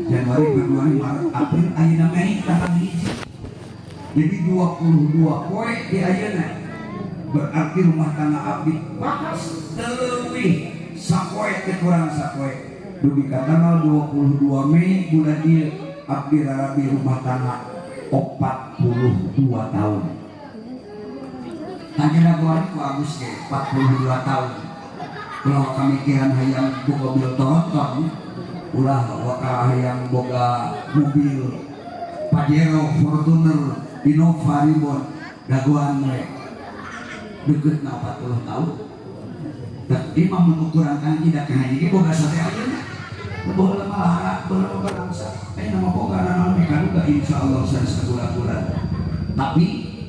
Januari, Februari, Maret, April, ayeuna Mei tanggal 1, jadi 22 poe di ayeuna. Berarti rumah tangga abdi pas leuwih sapoe teh kurang sapoe dugi ka tanggal 22 Mei bulan ieu abdi rarabi rumah tangga 42 tahun. Tanya kuari ku Agus ge 42 tahun. Ulah kamikiran hayang boga mobil Toronton, ulah waka hayang boga mobil Pajero, Fortuner, Innova, Ribbon, dagoan we. Deket na 40 tahun. Dan imam mengukuran kan tidak kahaji ge boga sate ayeuna. Baheula malah baheula bangsa. Eh nama boga naon kaduga insyaallah sanes sabulan-bulan. Tapi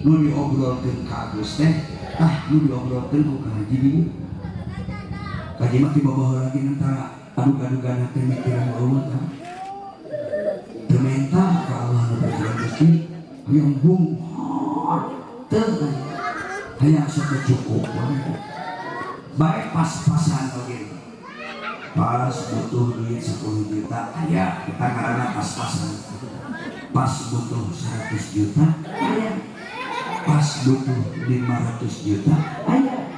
nu diobrolkeun ka Agus teh, tah nu diobrolkeun ku Ka Haji Ibu. Ka Haji mah tiba baheula lagi antara adug-adugan teh mikiran eueuh tah. Teu menta ka Allah nu berjalan Gusti, hayang bunghor teu, hayang sok cukup we. Baik pas-pasan oge. Pas butuh duit 10 juta, aya kita karena pas-pasan. Pas butuh 100 juta, aya. Pas butuh 500 juta, aya.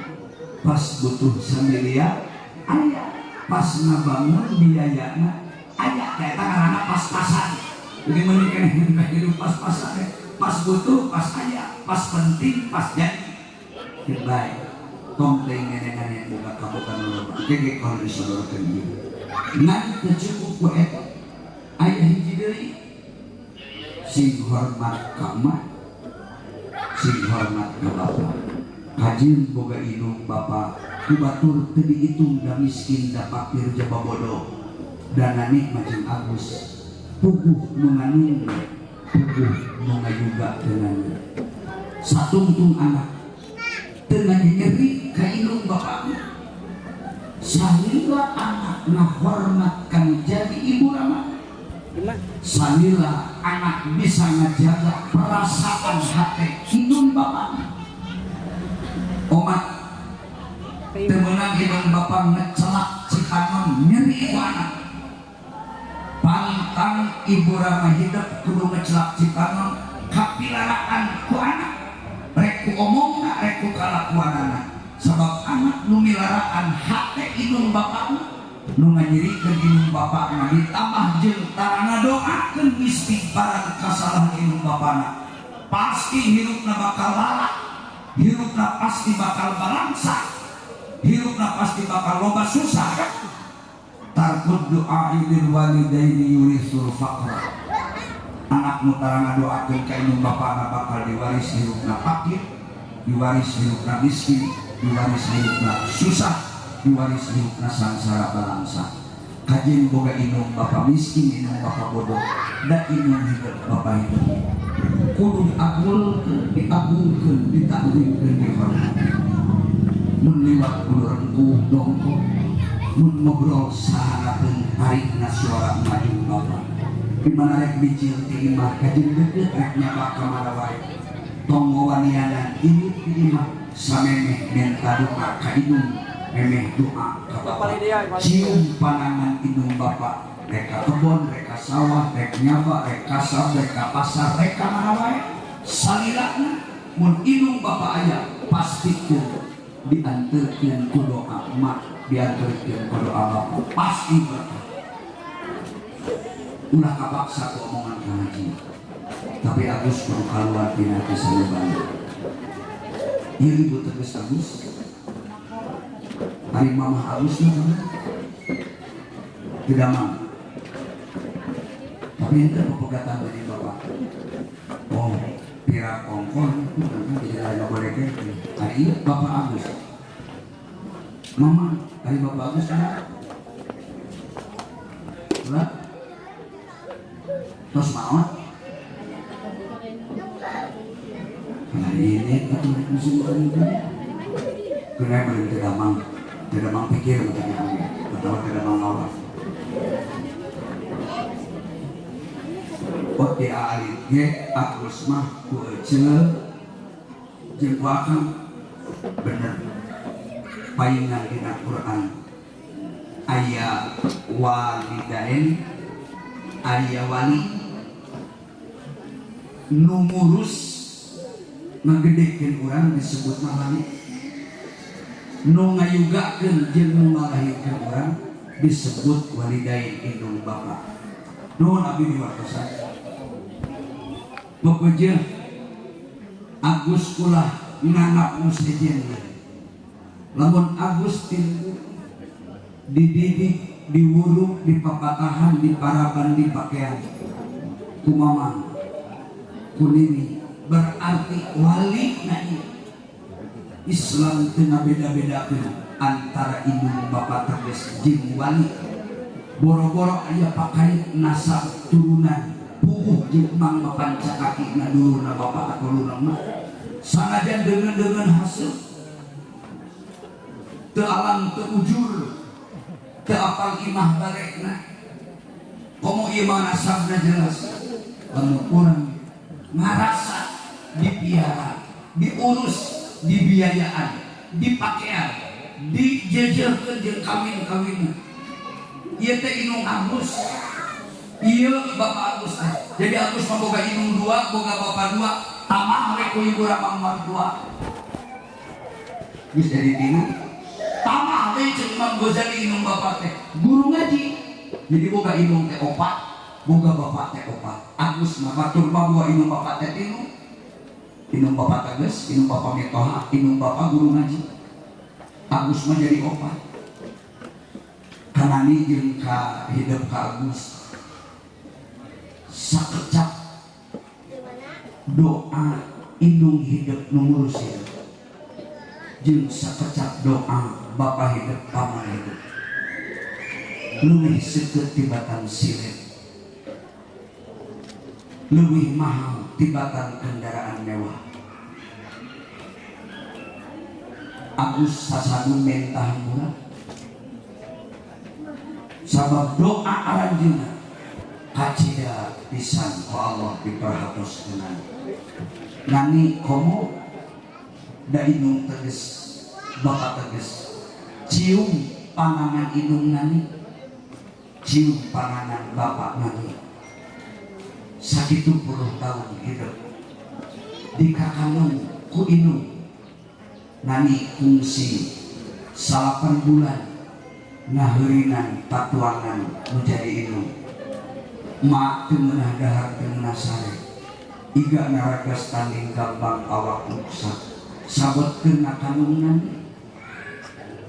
Pas butuh 1 miliar, aya. Pas ngabangun biayana, aya. Kayak karena pas-pasan. Jadi mending keneh hidup pas-pasan. Pas butuh, pas aya, pas penting, pas jadi. Baik. Tong teuing nenengan yang boga kabogan loba. Ge kalau disodorkeun ieu. Ngan teu cukup ku eta. Aya hiji deui. Sing hormat ka emak, sing hormat ka bapa. Kajeun boga indung bapa, ku batur teu dihitung da miskin da fakir jaba bodoh. Dana nikmat jeung Agus. Puguh nu nganung, puguh nu ngayugakeunana. Satungtung anak teu nyeri ka indung bapana. Salila anak ngahormat kanu jadi ibu rama. Salila anak bisa ngajaga perasaan hati indung bapana. Omat teu meunang indung bapa ngecelak cipanon nyeri ku anak. Pantang ibu rama hidup kudu ngecelak cipanon kapilaraan ku anak. Rek ku omongna rek ku kalakuanana. Sebab anak nu milaraan hate indung bapana nu nganyerikeun indung bapana ditambah jeung tarana doakeun istighfaran kasalahan indung bapana. Pasti hirupna bakal lalak, hirupna pasti bakal balangsa, hirupna pasti bakal loba susah. Tarkud doa lil walidaini yurisul faqra. Anak nu tarana doakeun ka indung bapana bakal diwaris hirupna fakir, diwaris hirupna miskin, diwaris hirupna susah, diwaris hirupna sangsara balangsa. Kajeun boga indung bapa miskin, indung bapa bodoh, da indung hidup bapa hidup. Kudu diagulkeun, diagungkeun, ditakzimkeun, dihormati. Mun liwat kudu rengkuh dongkok, mun ngobrol sahanapeun tarikna suara indung bapa. Di mana rek bijil ti imah kajeun deukeut rek nyaba ka mana wae. Tong ngawanianan indit di imah samemeh menta doa ka indung, memeh doa ka bapa. Cium panangan indung bapa, rek ka kebon, rek ka sawah, rek nyaba, rek kasab, rek ka pasar, rek ka mana wae. Salilana mun indung bapa aya pastikeun dianterkeun ku doa emak, dianterkeun ku doa bapa, pasti berkah. Ulah kapaksa ku omongan Kang Haji. Tapi Agus kudu kaluar tina kisah. Ieu ibu tegas Agus. Ari mamah Agus mah tidak mau. Tapi itu pepegatan dari bapak. Oh, pira kongkon itu kan tidak ada boleh kayak. Ari ieu bapak Agus. Mama, ari bapak Agus mah. Lah. Terus maot. Nah ini atau musim ini kena belum tidak mang pikir atau tidak mang awal. Oh di alit ge Agus mah ku ece jeung ku akang bener paingan dina Quran aya walidain aya wali nu ngurus ngagedekeun urang disebut wali, nu ngayugakeun jeung nu ngalahirkeun urang disebut walidain indung bapa. Nuhun abdi diwartosan. Bebeujeuh Agus ulah nganggap nu sejen. Lamun Agus tilu dididik, diwuruk, dipapatahan, diparaban, dipakean ku mamang ku nini berarti wali na Islam teu ngabeda-bedakeun antara indung bapa tegas jeung wali. Boro-boro aya pakait nasab turunan puguh jeung mang mapanca kakina dulurna bapa atau dulurna emak. Sanajan deungeun-deungeun hasil teu alam teu ujur teu apal imah barekna komo ieu mah nasabna jelas. Lamun urang ngarasa dipiara, diurus, dibiayaan, dipakean, dijejerkeun jeung kawin-kawinna. Ieu teh indung Agus. Ieu bapak Agus teh. Jadi Agus mah boga indung dua, boga bapak dua, tamah we ku ibu ramang mertua. Geus jadi tilu. Tamah we ceuk Imam Ghazali indung bapak teh guru ngaji. Jadi boga indung teh opat, boga bapak teh opat. Agus mah batur mah boga indung bapak teh tilu. Indung bapak tegas, indung bapak mitoha, indung bapak guru ngaji. Agus mah jadi opat kanani jeung ka hidup ka Agus sakecap doa indung hidup nu ngurusin jeung sakecap doa bapak hidup paman hidup leuwih seukeut tibatan silet leuwih mahal tibatan kendaraan mewah. Agus sasadu mentah murah sabab doa aranjeunna kacida pisan ku Allah diperhatoskeun. Nani komo da indung teges bapak teges cium panangan indung nani cium panangan bapak nani sakitu puluh tahun hidup di kakanung ku indung nani kungsi 8 bulan ngaheurinan patuangan menjadi indung mak teu meunah dahar teu meunah sare iga naragas tanding gampang awak ruksak sabotkeun na kandung nani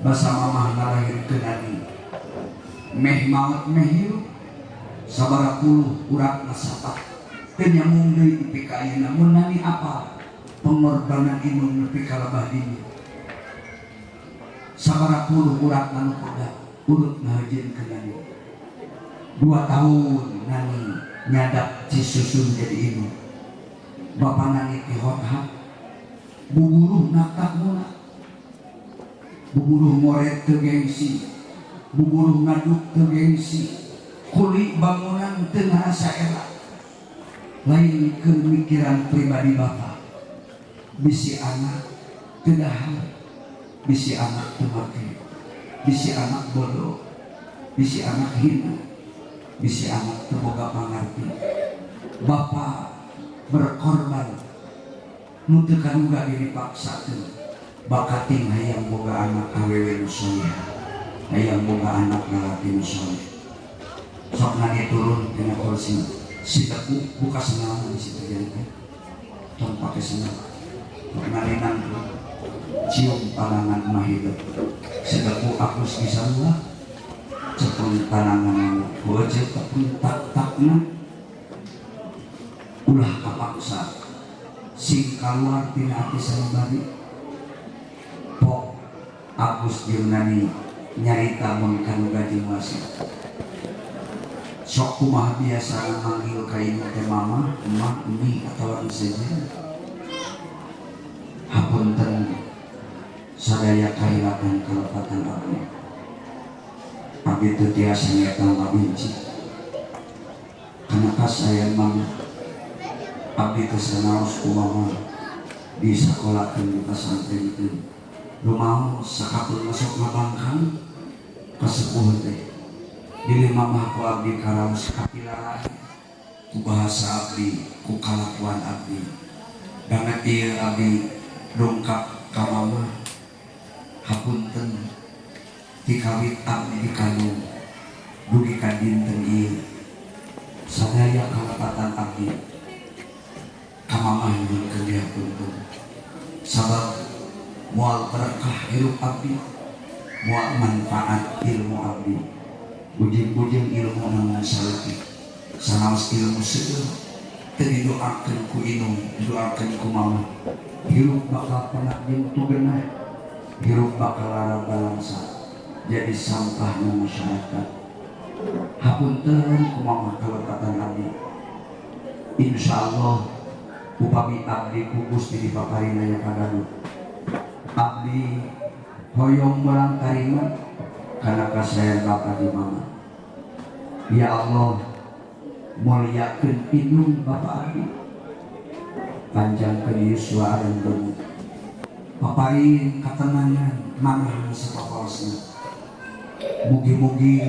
basa mamah ngalahirkeun nani meh maot meh hirup sabaraha puluh urat nasapak teu nyambung deui nepi ka ayeuna mun nani apal pengorbanan indung nepi ka lebah dinya sabaraha puluh urat anu pegat urut ngahajeunkeun nani 2 tahun nani nyadap cisusun jadi indung bapak nani ti hothak buburuh naktak muna buburuh ngoret teu gengsi buburuh ngaduk teu gengsi kuli bangunan teu ngarasa elak lain keur mikiran pribadi bapak bisi anak teu dahar bisi anak teu make bisi anak bodoh bisi anak hina bisi anak teu boga pangarti. Bapak berkorban nu teu kaduga dipaksakeun bakating hayang boga anak awewe nu soleh hayang boga anak lalaki nu soleh. Sok nani turun tina kursi si teku buka senang di situ jadi teh tong pake senang sok nani nangkrut cium panangan mah hidup si teku Agus bisa ulah cepeng panangan ku aja tepung tak-takna ulah kapaksa sing kaluar tina ati sanubari. Pok Agus jeung nani nyarita mun kanuga jeung wasit sok kumaha biasa manggil ka indung teh mama, emak, emi atawa sejen. Hapunten sadaya kahilapan kalepatan abdi. Abdi teu tiasa nyaeta ngabinci. Kana kasayan mama abdi teu sanaos ku mama di sakolakeun di pasantrenkeun. Rumaos sakapun masuk ngabangkang kasepuh teh. Dili mamah ku abdi karaos kapilara ku bahasa abdi ku kalakuan abdi banget ieu abdi dongkap ka mama hapunten ti kawit abdi dikandung dugi ka dinten ieu sadaya kalepatan abdi ka mamah nyuhunkeun dihapunten sabab moal berkah hirup abdi moal manfaat ilmu abdi ujung-ujung ilmu namun saeutik sanaos ilmu seueur teu didoakeun ku indung didoakeun ku mama hirup bakal penak jeung tugenah hirup bakal lara balangsa jadi sampah nu masyarakat. Hapunten ku mama kalepatan abdi insyaallah upami abdi ku Gusti dipaparina aya kagaduh abdi hoyong mulang tarima karena kasayang bapak di mama. Ya Allah muliakeun indung bapak abdi panjangkeun yuswa aran paparin katenangan mangah sapapaosna mugi-mugi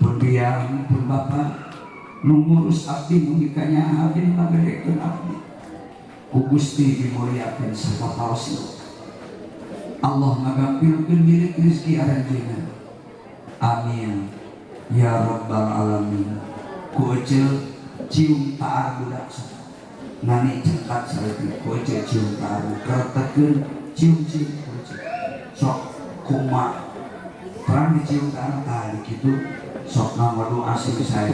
pun biang pun bapak nu ngurus abdi nu mikanya abdi nu ngagedekeun abdi ku Gusti dimuliakeun sapapaosna. Allah ngagampilkeun milik rezeki aranjeunna. Amin ya rabbal alamin. Ku eceu cium taar budak nani cengkat saeutik ku eceu cium taar keretekeun cium-cium ku eceu sok Ku emak terang dicium ke anak tadi gitu. Sok ngadoa sing sae,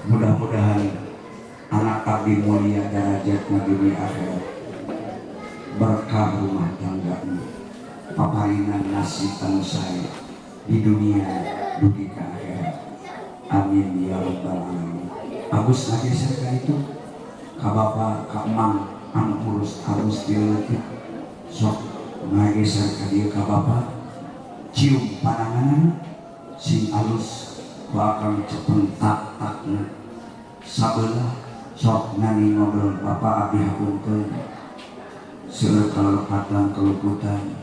mudah-mudahan anak abdi mulia derajatna dunia akhirat, berkah rumah tangga, paparinan nasib anu sae di dunia dugi ka akhirat. Amin ya rabbal alamin. Agus ngageser ka itu ka bapak, ka emang anu urus Agus di leutik. Sok ngageser ka dieu ka bapak, cium pananganan sing alus ku akang, cepeng tak takna sabelah. Sok nani ngobrol, "Bapak, abdi hapunten seueur kalepatan keluputan,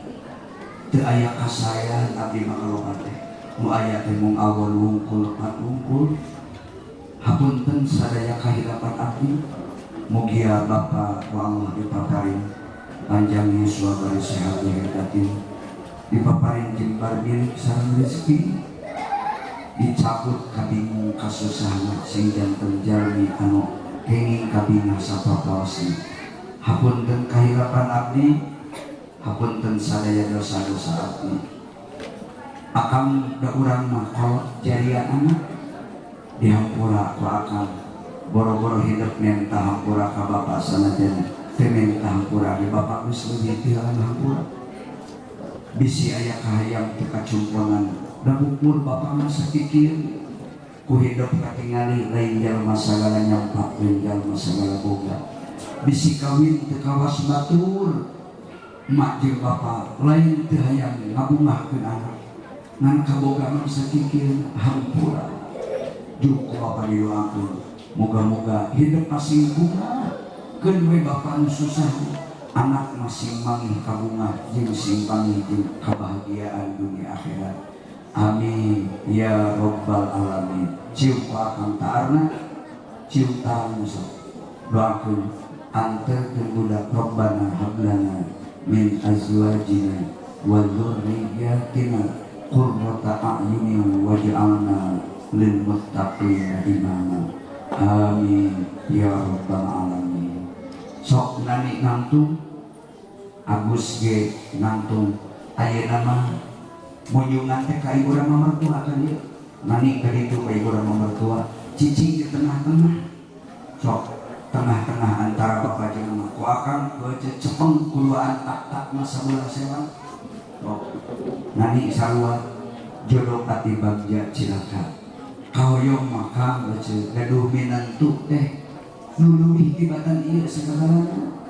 teu aya kasaean abdi mah kalopat teh, nu aya teh mung awon wungkul, lepat wungkul. Hapunten sadaya kahilapan abdi. Mugia Bapak ku Allah dipaparin panjang yuswa bari sehat lahir batin, dipaparin jembar milik sareng rezeki, dicabut kabingung kasusahan, sing janten jalmi anu kenging kabingah sapapaosna. Hapunten kahilapan abdi, hapunten sadaya dosa-dosa abdi. Akang da urang mah kolot jarian anak, dihampura ku akang. Boro-boro hidup menta hampura ka bapak, sanajan teu menta hampura di bapak geus leuwih ti hampura. Bisi aya kahayang teu kacumponan, da bukur bapak mah sakikieu ku hidup katingali lain jalma sagala nyampak, lain jalma sagala boga. Bisi kawin teu kawas batur, emak jeung bapak lain teu hayang ngabungahkeun anak, ngan kaboga mah sakikieu. Hampura juk ku bapak, didoakeun moga-moga hidup masing bunga keun we bapak nu susah, anak masing manggih kabungah jeung sing manggih jeung kebahagiaan dunia akhirat. Amin ya rabbal alamin. Cium ku akang taarna, cium tarang, sok doakeun, anterkeun budak. Rabbana hablana min azwajina wa dzurriyyatina qurrata a'yunin waj'alna lil muttaqina imama. Amin ya rabbal alamin. Sok nani nangtung, Agus ge nangtung. Ayeuna mah munjungan teh ka ibu rama mertua kan ieu. Nani ka ditu ka ibu rama mertua, cicing di tengah-tengah. Sok tengah-tengah antara bapak jeung emak. Ku akang cepeng kuluan tak-tak masa bola sewang. Sok nani sarua jodoh pati bagja cilaka. Kahoyong maka baca gaduh minantu teh nu leuwih tibatan ieu sagagalana.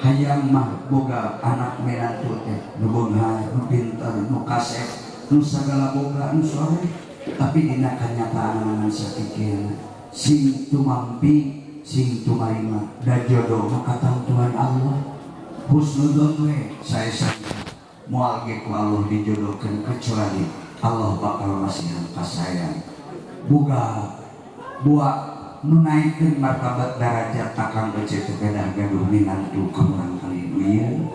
Hayang mah boga anak minantu teh nu beunghar, nu pinter, nu kasep, nu sagala boga, nu soleh, tapi dina kanyataan ngan sakikieu. Sing tumampi sing tumarima, da jodoh mah katamtuan Allah. Husnudon we sae sangka moal ge ku Allah dijodohkeun kecuali Allah bakal masihan kasayang boga buat nu naikkeun martabat darajat. Akang ece teh kedah gaduh minantu ka murang kali nu ieu.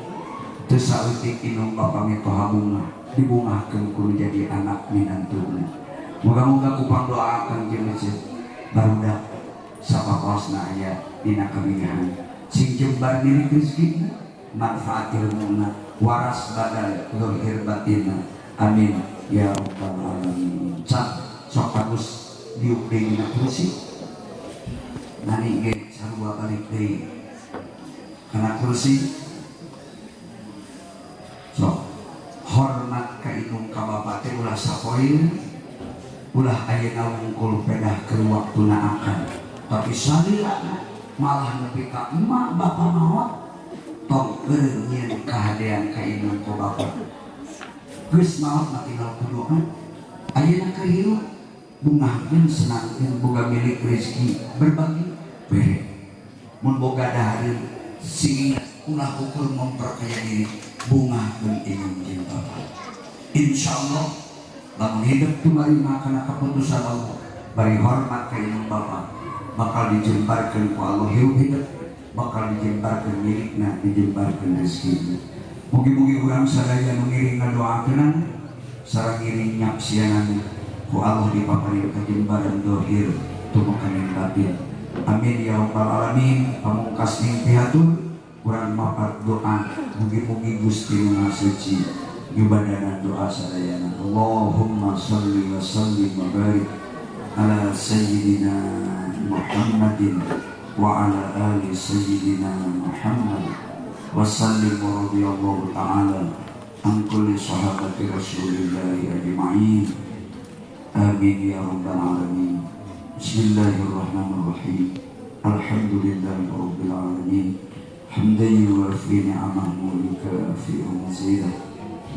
Teu saeutik indung bapa mitoha bunga dibungahkeun ku nu jadi anak minantuna. Moga-moga ku pangdoa akang jeung ece barudak sapapaosna aya dina kabingahan, sing jembar milik rezekina, manfaat ilmuna, waras badan lahir batinna. Amin ya rabbal alamin. Cak sok bagus diuk deui dina kursi. Nani ge sarua balik deui kana kursi. Sok hormat ka indung ka bapak teh ulah sapoeun, ulah ayeuna wungkul pedah keur waktuna akan, tapi salilana malah nepi ka emak bapak maot. Tong keur nyieun kahadean ka indung ka bapak. Geus maot mah tinggal kudoan. Ayeuna keur hirup bungahkeun, senangkeun. Boga milik rezeki berbagi, bere. Mun boga dahareun sing ingat, ulah ukur memperkaya diri, bungahkeun indung jeung bapak. Insyaallah lamun hidup tumarima kana keputusan Allah bari hormat ka indung bapak, bakal dijembarkeun ku Allah hirup hidup, bakal dijembarkeun milikna, dijembarkeun rezekina. Mugi-mugi urang sadaya nu ngiring ngadoakeunana sareng ngiring nyaksianana ku Allah dipaparin kajembaran dohir tumekaning batin. Amin ya rabbal alamin. Pamungkas ning pihatur kurang mapat doa, mugi-mugi Gusti Nu Maha Suci Nyubadanan doa sadayana. Allahumma salli wa sallim wa barik ala sayyidina Muhammadin wa ala ali sayyidina Muhammad wa sallim wa radiyallahu ta'ala an kulli sahabati rasulillahi ajma'in. Amin ya rabbal alamin. Bismillahirrahmanirrahim. Alhamdulillahi rabbil alamin. Hamdan yuwafi ni'amahu wa yukafi'u mazidah.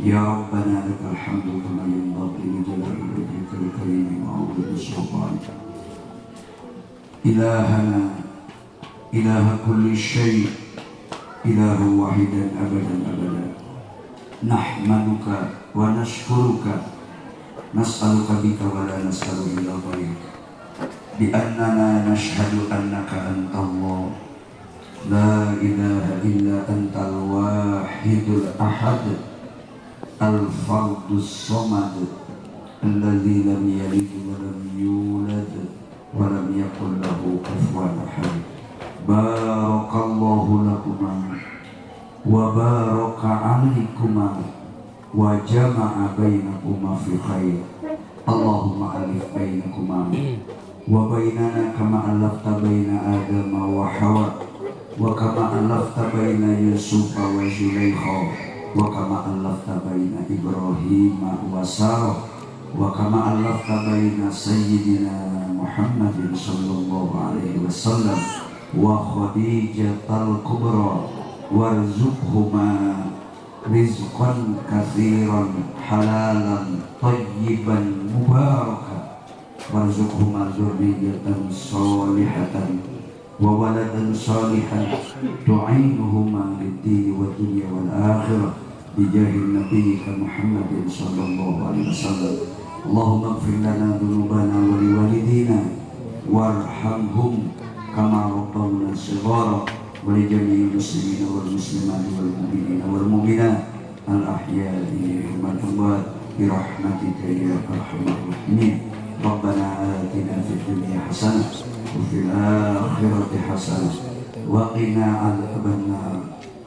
Ya Rabbana lakal hamdu kama yanbaghi li jalali wajhikal karim wa 'azimi sultanik. Ilahana, ilaha kulli syai', ilahu wahidan abadan abada. Nahmaduka wa nashkuruka, nas'aluka bika wa la nas'alu illa ghairik. Bi annana nashhadu annaka antallah, la ilaha illa antal wahidul ahad, al-fardus samad, alladzi lam yalid wa lam yulad wa lam yakul lahu kufuwan ahad. Barakallahu lakuma wa baraka alaikuma wa jama'a bainakuma fi khair. Allahumma alif bainakuma wa bainana kama alafta baina Adama wa Hawa, wa kama alafta baina Yusuf wa Zulaikha, wa kama alafta baina Ibrahim wa Sarah, wa kama alafta baina Sayyidina Muhammadin sallallahu alaihi wasallam wa Khadijatal Kubra, warzuqhuma rizqan katsiran halalan thayyiban mubarakan, warzuqhuma dzurriyyatan salihatan wa waladan salihan tu'inuhuma lid-dini wad dunya wal akhirah bijahi nabiyyika Muhammadin sallallahu alaihi wasallam. Allahumma ighfir lana dzunubana wa liwalidina warhamhum kama rabbawna shighara, wa li jami'il muslimina wal muslimati wal mu'minina wal mu'minat al ahya'i minhum wal amwat bi rahmatika ya arhamar rahimin. Rabbana atina fid dunya hasanah wa fil akhirati hasanah wa qina adzabannar.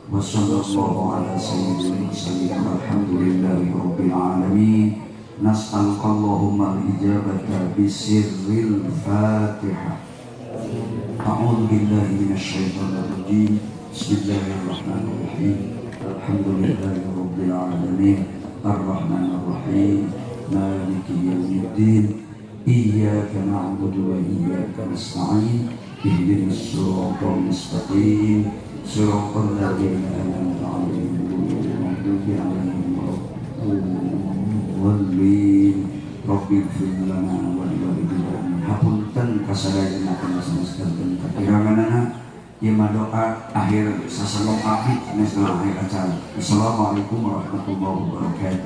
Wa sallallahu ala sayyidil mursalin walhamdulillahi rabbil alamin. Nas'aluka Allahumma al-ijabata bi sirril Fatihah. A'udzu billahi minasyaitonir rajim. Bismillahirrahmanirrahim. Alhamdulillahi rabbil alamin. Arrahmanir rahim. Maliki yaumiddin. Iyyaka na'budu wa iyyaka nasta'in. Ihdinas siratal mustaqim. Siratal ladzina an'amta 'alaihim ghairil maghdubi 'alaihim waladdallin. Rabbighfir lana wa liwalidina. Hapunten kasadayana kana sanes kakiranganana. Ieu mah doa akhir sasalong abdi sanes doa akhir acara. Assalamualaikum warahmatullahi wabarakatuh.